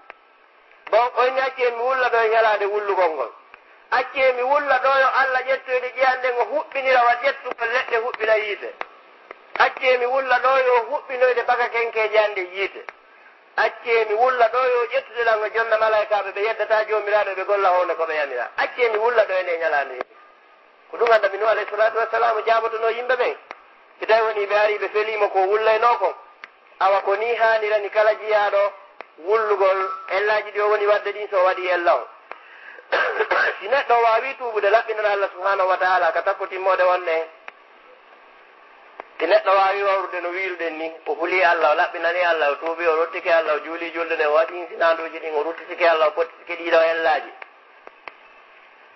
Bon, o inni, "Accee mi wulla ɗo e ñalaande wullugol ngol. Accee mi wulla ɗo yo Alla ƴettoyde ƴi'an ɗen, o huɓɓinira wa ƴettugol leɗɗe huɓɓina yiite. Accee mi wulla ɗo yo huɓɓinoyde baka kenkeeje an ɗe yiite. Accee mi wulla ɗo yo ƴettude lan o jonna malaykaaɓe, ɓe yeddataa Joomiraaɗo, ɓe golla hownde ko ɓe yamira. Accee mi wulla ɗo e nde ñalaande." Ko ɗum Annabi Nuh alayhi salatu wassalam jaabotonoo yimɓe ɓen. Si tawi wonii ɓe arii ɓe felii mo ko wullaynoo kon, awa ko nii haanirani kala jiyaaɗo wullugol ellaaji ɗi o woni waɗde ɗin, so o waɗii ella on. Si neɗɗo waawii tuubude, laɓɓinana Allah subhanahu wa ta'ala ka takko timmoode wonde. Si neɗɗo waawii wawrude no wiiruɗen ni, o hulii Allah, o laɓɓinanii Allah, o tuubii, o ruttike Allah, o juulii julde nde, o waɗii sinaanduuji ɗin, o ruttitike Allah, o pottitike ɗii ɗoo ellaaji.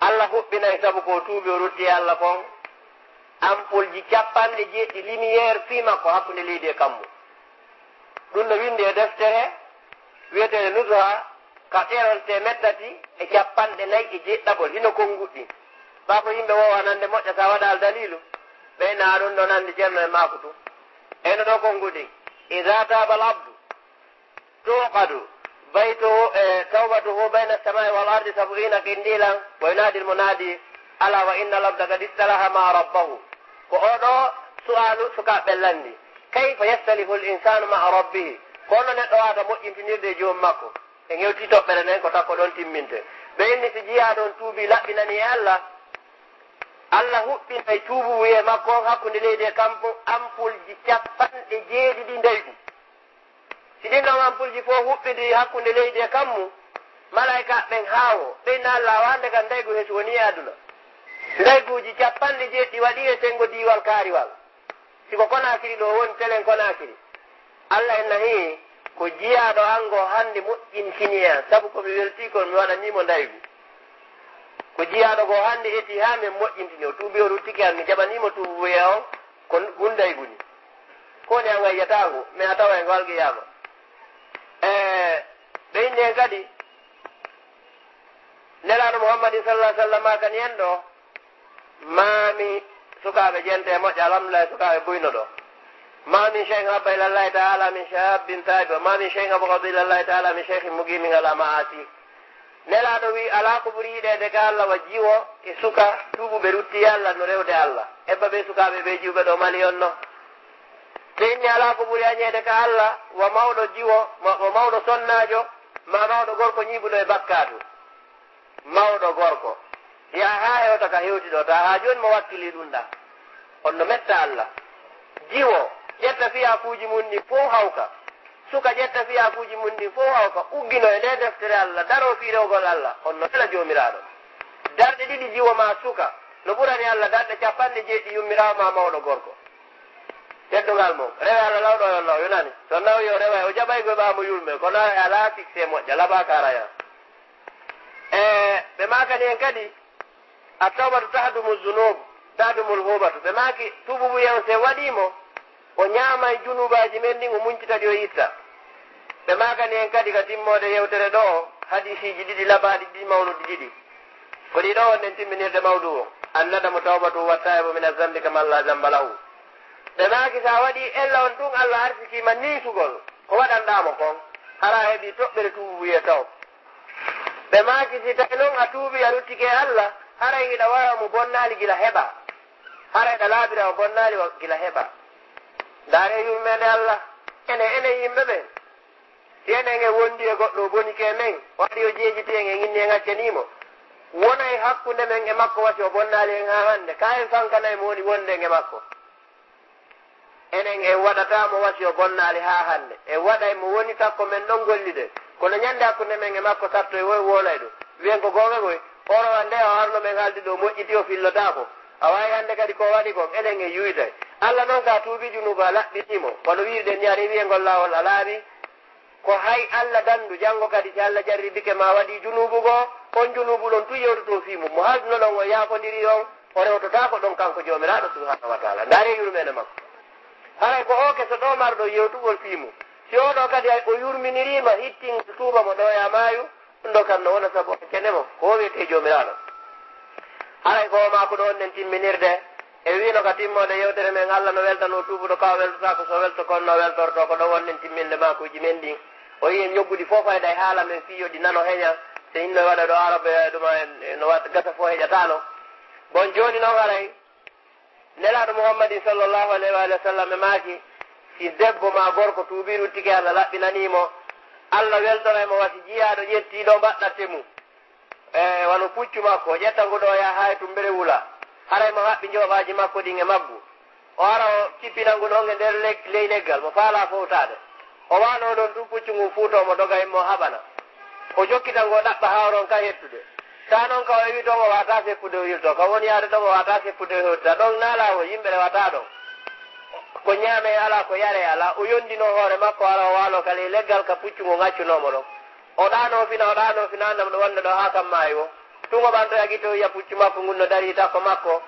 Allah huɓɓinay sabu ko o tuubi, o rutti e Allah kon, ampulji capanɗe jeeɗiɗi lumière fii makko hakkunde leydi e kammu. Ɗum no winndi e deftere wiyeteende Nuzha, ka ɗeronte mettati e capanɗe nayi e jeeɗiɗaɓol, hino konnguɗi. Ɓaa ko yimɓe woowa nande moƴƴa, sa waɗaali daliilu, ɓeyna ɗum ɗo nande Ceerno e maaku tun. Eyno ɗo konnguɗi, "Iza taaba al-abdu, tuqadu baytuhu, eh, tawbatuhu bayna samai wal ardi sab'ina qindilan, wa yunadi al munadi, ala wa inna al abda qad istalaha ma rabbahu." Ko oɗo su'alu sukaaɓe lanndi. Kayfa yastalihu al insanu ma rabbihi? Ko honno neɗɗo waawata moƴƴintinirde e joom makko? En hewti toɓɓere nden ko takko ɗon timminte. Ɓe inni si jiyaaɗo on tuubi laɓɓinani e Allah, Allah huɓɓinay tuubu wiye makko on hakkunde leydi e kammu ampulji capanɗe jeeɗiɗi ndaygu. Si ɗin ɗon ampulji fof huɓɓidi hakkunde leydi e kammu, malaykaaɓe ɓen haawo, ɓe inna Allah, "Wa hannde kan ndaygu hesu woni e aduna." Ndayguuji capanɗe jeeɗiɗi waɗi e senngo diiwal Kaariwal. Si ko Konaakiri ɗo woni, telen Konaakiri. Allah en nahi ko jiyaaɗo an ngo hannde moƴƴintini e an, sabu ko mi weltii kon mi waɗanii mo ndaygu. Ko jiyaaɗo ngo hannde eti haa min moƴƴintini, o tuubi, o ruttike an, mi jaɓanii mo tuubu e on, ko ngun ndaygu ni. Ko woni an a yiyataa ngu, mais a tawa e ngal qiyaama. E ɓe inni en kadi, Nelaaɗo Muhammadin sallallahu alaihi wasallam maakani en ɗo, "Ma min," sukaaɓe jente e moƴƴa, alhamdulillah, sukaaɓe buyno ɗo. "Ma min shay'in habba ila Allahi ta'ala min shabbin ta'iba, ma min shay'in abghadu ila Allahi ta'ala min shaykhin muqimin ala ma'asi." Nelaaɗo wi, "Alaa ko ɓuri yiɗeede ka Allah wa jiwo e suka tuubuɓe rutti Allah no rewde Allah." Ebba ɓe sukaaɓe ɓe jiwɓe ɗo Mali on no. Ɓe inni, "Alaa ko ɓuri añeede ka Allah wa mawɗo jiwo, ma-, wa mawɗo sonnaajo, ma mawɗo gorko ñiiɓuɗo e bakkaatu." Mawɗo gorko. Yaa haa hewta ka hewti ɗo, ta haa jooni mo wakkili ɗum ɗa. On no metta Allah. Jiwo, ƴetta fiyakuuji mum ɗin fow hawka. Suka, ƴetta fiyakuuji mum ɗin fow hawka. Uggino e nde deftere Allah, daro fii rewgol Allah. On no wela Joomiraaɗo. Darɗe ɗiɗi jiwo ma suka, no ɓurani Allah darɗe capanɗe jeeɗiɗi yummiraawo ma mawɗo gorko. Teddungal mum. Rewe Allah lawɗo yo law, yo nani. So nawi yo rewe, o jaɓay goy ɓaa mo yurme. Kono a alaa succès moƴƴa, laɓaa ka raya. E, ɓe maakani en kadi, "At-tawbatu tahdumu zunub, tahdumu al-hubatu." Ɓe maaki, tuubu wiye on se waɗii mo, o ñaamay junubaaji men ɗin, o muñcita ɗi, o itta. Ɓe maakani en kadi ka timmoode yewtere ɗo, hadiisiiji ɗiɗi labaaɗi ɗiɗi mawnuɗi ɗiɗi. Ko ɗi ɗo wonɗen timminirde mawdu o. "An-nadamu tawbatu wa taibu min az-zambi kaman la zamba lahu." Ɓe maaki, sa waɗii ella on tun, Allah arsikii ma niisugol ko waɗanɗaa mo kon, hara a heɓii toɓɓere tuubu wiye taw. Ɓe maaki, si tawi non a tuubii, a ruttike e Allah, haray hiɗa waawi mo bonnaali gila heɓaa. Haray hiɗa laaɓira o bonnaali wa-, gila heɓaa. Ndaaree yurmeende Allah. Enen, enen yimɓe ɓen, si enen en wondi e goɗɗo, o bonike men, o waɗi o jeejiti en, en inni en accanii mo, wonay hakkunde men e makko wa si o bonnaali en haa hannde. Ka en fankanay mo woni wonde en e makko. Enen en waɗataa mo wa si o bonnaali haa hannde. En waɗay mo woni takko men ɗon golliden. Kono ñande hakkunde men e makko sattoy, woy woolay ɗum. Wiyen ko goonga koy, o rowa nde o arno men haaldi ɗo moƴƴiti, o fillotaako. A waawi hannde kadi ko waɗi kon, enen en yuytay. Allah noon, sa tuubi junuuba, a laɓɓinii mo. Wano wiirɗen ni, a rewi e ngol laawol, a laaɓi. Ko hay Allah danndu, janngo kadi si Allah jarribike ma waɗii junuubu goo, on junuubu ɗon tun yewtoto fii mum. Mo haaldunoɗon on yaafondirii on, o rewtotaako ɗon kanko Joomiraaɗo subhaanahu wa taala. Ndaaree yurmeende makko. Haray ko o keso ɗo marɗo yewtugol fii mum. Si oo ɗoo kadi hay o yurminirii ma, hittin tuuba mo ɗoo yaa maayu, ɗum ɗoo kam no wona sabu o accane mo. Ko o wiyetee Joomiraaɗo. Haray ko o maaku ɗo wonɗen timminirde. E wiino ka timmoode yewtere men, Allah no weltanoo tuubuɗo ka o weltotaako so welto kon no weltortoo. Ko ɗo wonɗen timminde maakuuji men ɗin. O yi en ñoggudi fof fayda e haala men fii yo ɗi nano heña, so inno waɗa ɗo araba e ɗuma en, no waɗa gasa fof heƴataano. Bon, jooni noon haray, Nelaaɗo Muhammadin sallallahu alayhi wa sallam e maaki, si debbo maa gorko tuubii ruttike Allah laɓɓinanii mo, Allah weltoray mo wa si jiyaaɗo ƴettii ɗo mbaɗɗatte mum. E wano puccu makko, o ƴetta ngu ɗo yaha haa e tumbere wula, haray mo haɓɓi njooɓaaji makko ɗin e maggu. O ara o kippina ngu ɗon e nder le-, ley leggal, mo faalaa fowtaade. O waaloo ɗon tun puccu ngun fuutoo mo doga immoo haɓana. O jokkita ngu o ɗaɓɓa haa o ronka hettude. Taa non ka o ewi ɗon o waataa seppude o yiltoo, ka woni yaade ɗon o waataa seppude o hewtita. Ɗon naalaa o yimɓe rewataa ɗon. Ko ñaamee alaa, ko yaree alaa. O yondinoo hoore makko ara o waaloo ka ley leggal ka puccu ngun accunoo mo ɗon. O ɗaanoo fina, o ɗaanoo fina, annda mo ɗo wonde ɗo haa kam maayi wo. Tun o ɓantoya gite o yiya puccu makko ngun no darii takko makko.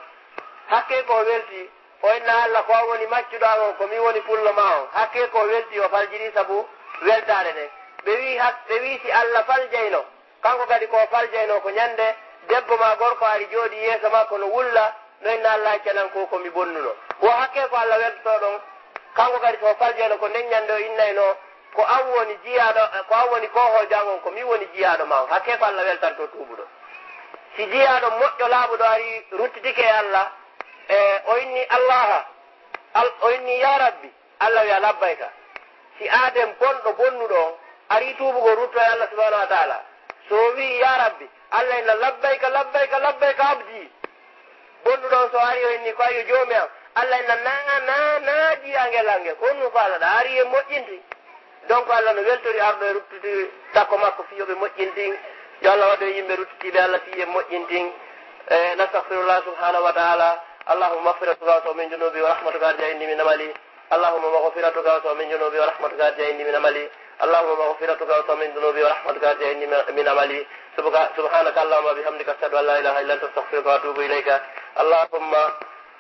Hakkee ko o weltii, o inna Alla ko an woni maccuɗo an on, ko min woni pullo maa on. Hakkee ko o weltii, o faljiri sabu weltaare nden. Ɓe wi'i hak-, ɓe wi'i si Alla faljayno, kanko kadi ko o faljayno ko ñande debbo maa gorko ari jooɗii yeeso makko no wulla, no inna Alla accanan ko ko mi bonnuno. Wo hakkee ko Alla weltotoo ɗon, kanko kadi so o faljayno ko nden ñande o innayno, ko an woni jiyaaɗo, ko an woni koohoojo an on, ko min woni jiyaaɗo maa on. Hakkee ko Alla weltanto tuubuɗo. Si jiyaaɗo moƴƴo laaɓuɗo ari ruttitike e Alla, e o inni Allaha, Al-, o inni yaa Rabbi, Alla wi'a labbayka. Si aaden bonɗo bonnuɗo on ari tuubugol rutto e Alla subhanahu wa taala, so o wi'i yaa Rabbi, Alla inna labbayka, labbayka, labbayka abdi. Bonnuɗo on so ari o inni ko ayyo joomi am, Alla inna naa, naa, naa jiyaangel angel. Ko honno faalaɗaa? Ari en moƴƴinti. Donc Alla no weltori arɗo e ruttude takko makko fii yo ɓe moƴƴintin. Yo Alla waɗu e yimɓe ruttitiiɓe Alla fii en moƴƴintin. E, nastaghfirullah subhanahu wa ta'ala. Allahumma maghfiratuka awsa'u min junubi wa rahmatuka arja indi min amali. اللهم مغفرتك أوسع من ذنوبي ورحمتك أرجى عندي من عملي. اللهم مغفرتك أوسع من ذنوبي ورحمتك أرجى عندي من، من عملي. سبحا-، سبحانك اللهم وبحمدك، أشهد أن لا إله إلا أنت، أستغفرك وأتوب إليك. اللهم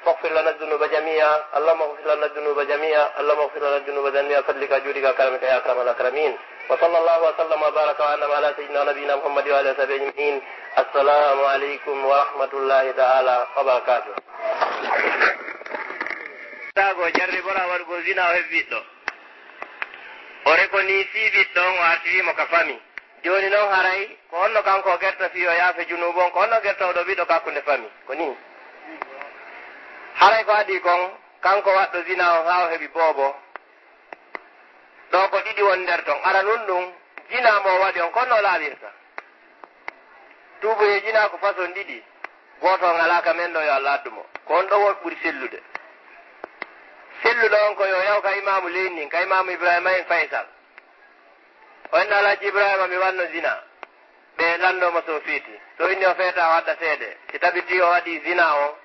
فاغفر لنا الذنوب جميعا. اللهم اغفر لنا الذنوب جميعا. اللهم اغفر لنا الذنوب جميعا بفضلك وجودك وكرمك يا أكرم الأكرمين. وصلى الله وسلم وبارك وأنعم على سيدنا ونبينا محمد وعلى آله وصحبه أجمعين. السلام عليكم ورحمة الله تعالى وبركاته. Taago jarribora waɗugol zina o heɓi ɓiɗɗo. O rekonisii ɓiɗɗo on, o artirii mo ka fami. Jooni non haray, ko honno kanko o gerta fii o yaafe junuubu on? Ko honno gerta o ɗo ɓiɗɗo ka hakkunde fami? Ko nii. Haray ko adii kon, kanko waɗɗo zina on haa o heɓi boobo. Ɗo ko ɗiɗi woni nder ton. Aranun ɗun, zina mo o waɗi on, ko honno o laaɓirta? Tuubuye zina ko façon ɗiɗi. Gooto on alaa ka men ɗo, yo Allah addu mo. Ko on ɗo won ɓuri sellude. Selluɗo on ko yo yaw ka imaamu leydi ndin, ka imaamu Ibrahima en Faysal. O inna Alhaji Ibrahima mi wanno zina. Ɓe lanndo mo so feeti. So inni o feeta o adda seede. Si tabitii o waɗii zina o,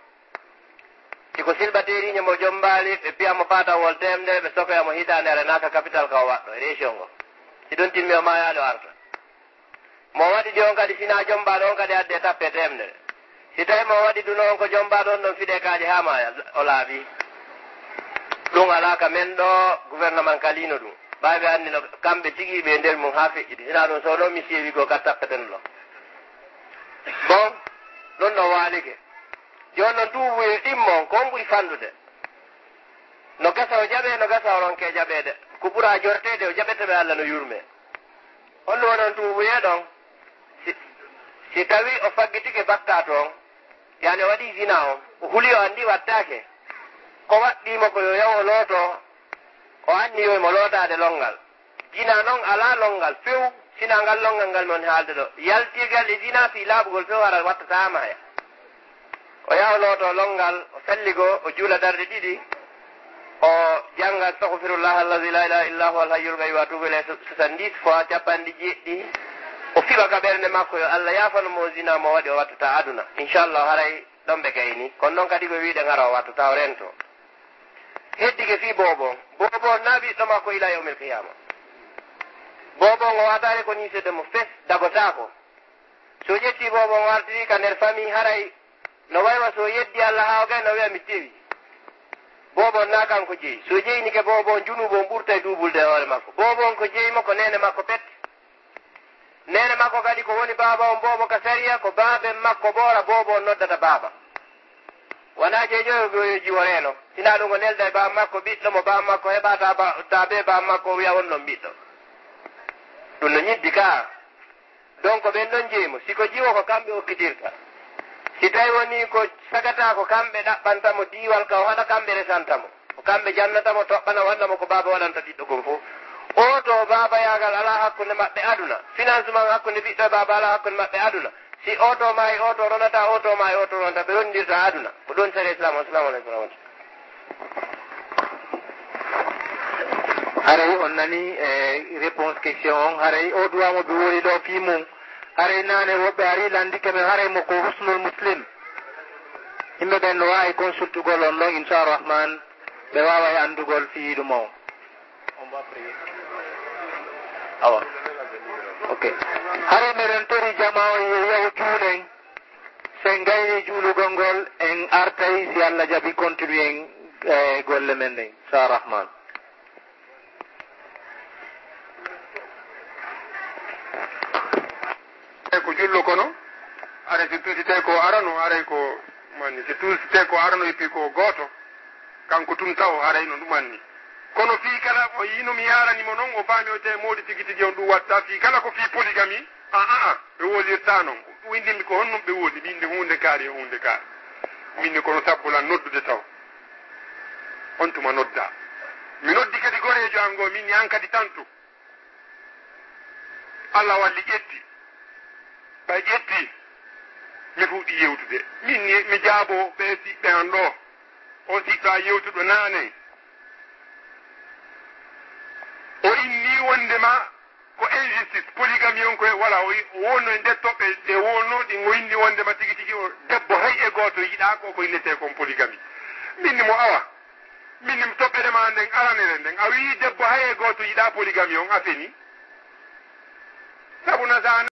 si ko silbateeriiñe mo jommbaali, ɓe piya mo paatawol teemde, ɓe sokoya mo hitaande, aɗa naata kapital ka o waɗɗo, e région ngo. Si ɗum timmi o maayaali o arta. Mo waɗi ɗi on kadi, si naa jommbaaɗo on kadi adde tappe teemdere. Si tawi mo waɗi ɗum on ko jommbaaɗo on ɗon fiɗe kaaƴe haa maaya, o laaɓi. Ɗum alaa ka men ɗo, gouvernement kaliino ɗum. Ɓay ɓe anndi no kamɓe tigi ɓe nder mum haa feƴƴiti. Si naa ɗum so ɗo mi seewi goo ka tappeten ɗo. Bon, ɗum ɗo waalike. Jooni non tuubuye ɗimmo on, ko on ɓuri fanɗude? No gasa o jaɓe, no gasa o ronke jaɓeede. Ko ɓura jorteede, o jaɓete ɓe Alla no yurme. Honɗum woni on tuubuye ɗon? Si, si tawi o faggitike bakkaatu on, yani o waɗi zina on, o huli o anndi wattaake, ko waɗɗii mo ko yo yaw o looto, o anniyoy mo lootaade lonngal. Zina non alaa lonngal few, sinaa ngal lonngal ngal mi woni haalde ɗo. Yaltirgal e zina fii laaɓugol few hara wattataa maaya. O yaha o looto lonngal, o salligoo, o juula darɗe ɗiɗi, o jannga astaghfirullah allazi la ilaha illa huwa alhayyul qayyum wa atubu ilayhi soixante-dix fois, capanɗe jeeɗiɗi. O fiɓa ka ɓernde makko yo Allah yaafano mo zina mo waɗi o wattata aduna. Inchallah haray ɗon ɓe gayni. Kono noon kadi ko wiide ngara o wattata o rento. Heddike fii boobo on. Boobo on naa ɓiɗɗo makko ila yawmil qiyama. Boobo on o waataade ko nii sedde mo fes dagotaako. So ƴetti boobo on artiri ka nder famille haray no waywa so yeddi Allah haa o gay no wi'a mi tewi. Boobo on naa kanko jeyi. So jeyinike boobo on junuubu on ɓurtay duubulde e hoore makko. Boobo on ko jeyi mo ko neene makko pet. Neene makko kadi ko woni baaba on boobo ka sariya ko baaben makko ɓoora boobo on noddata baaba. Wanaa jeejoyo goyoji o reeno. Sinaa ɗum o nelda e baaba makko ɓiɗɗo mo baaba makko heɓa ta ba-, ta bee baaba makko o wi'a on ɗon ɓiɗɗo. Ɗum no ñiddi ka. Donc ɓen ɗon jeyi mo. Si ko jiwo ko kamɓe okkitirta. Si tawi woni ko sagata ko kamɓe ɗaɓɓanta mo diiwal ka o haɗa kamɓe resanta mo. Ko kamɓe jannata mo toɓɓana wanna mo ko baaba waɗanta ɓiɗɗo kon fof. Oto baaba yaagal alaa hakkunde maɓɓe aduna. Financement hakkunde ɓiɗɗo e baaba alaa hakkunde maɓɓe aduna. Si oto maayi oto ronata oto maayi oto ronata ɓe rondirta aduna. Ko ɗon sariya islam. Assalamu aleykum wa rahmatullah. Haray on nani e réponse question on, haray o duwa mo ɓe woni ɗo fii mum. Haray naane woɓɓe ari landike men haray mo ko husnul muslim. Yimɓe ɓen no waawi consultugol on ɗon, inchalrahman ɓe waaway anndugol fii ɗum on. Awa. Ok. Haray meɗen tori jama o yo yahu juulen. Sen gayni juulugol ngol en artay si Allah jaɓi continue en e golle men ɗen. Sa rahman. E ko jullo kono, aray si tuusitee ko arano, aray ko manni, si tuusitee ko arano, et puis ko gooto, kanko tun taw, aray no ɗum anni. Kono fii kala, o yino mi yaarani mo non, o faami o tawi moodi tigi tigi on ɗum watta, fii kala ko fii polygamie, a, a, a, ɓe wolirta non. Ɗum windinmi ko honɗum ɓe woli, min nde huunde kaari e huunde kaari. Min ni kono sabbu lan noddude taw. On tuma nodda. Mi noddi kadi goreejo an goo, min ni an kadi tantu. Allah walli ƴetti. Ɓay ƴetti, mi fuɗɗi yewtude. Min ni mi jaabo ɓe siɓɓe an ɗo. On siɓɓe an yewtuɗo naane. O inni wondema ko injustice, polygamie on koye wala, o o wonno e nder toɓɓe ɗe wonno, ɗi o inni wondema tigi tigi o debbo hay e gooto yiɗaa ko, ko innetee kon polygamie. Min ni mo awa. Min ni mi toɓɓere ma nden aranere nden. A wi'i debbo hay e gooto yiɗaa polygamie on, a feni. Sabu na sa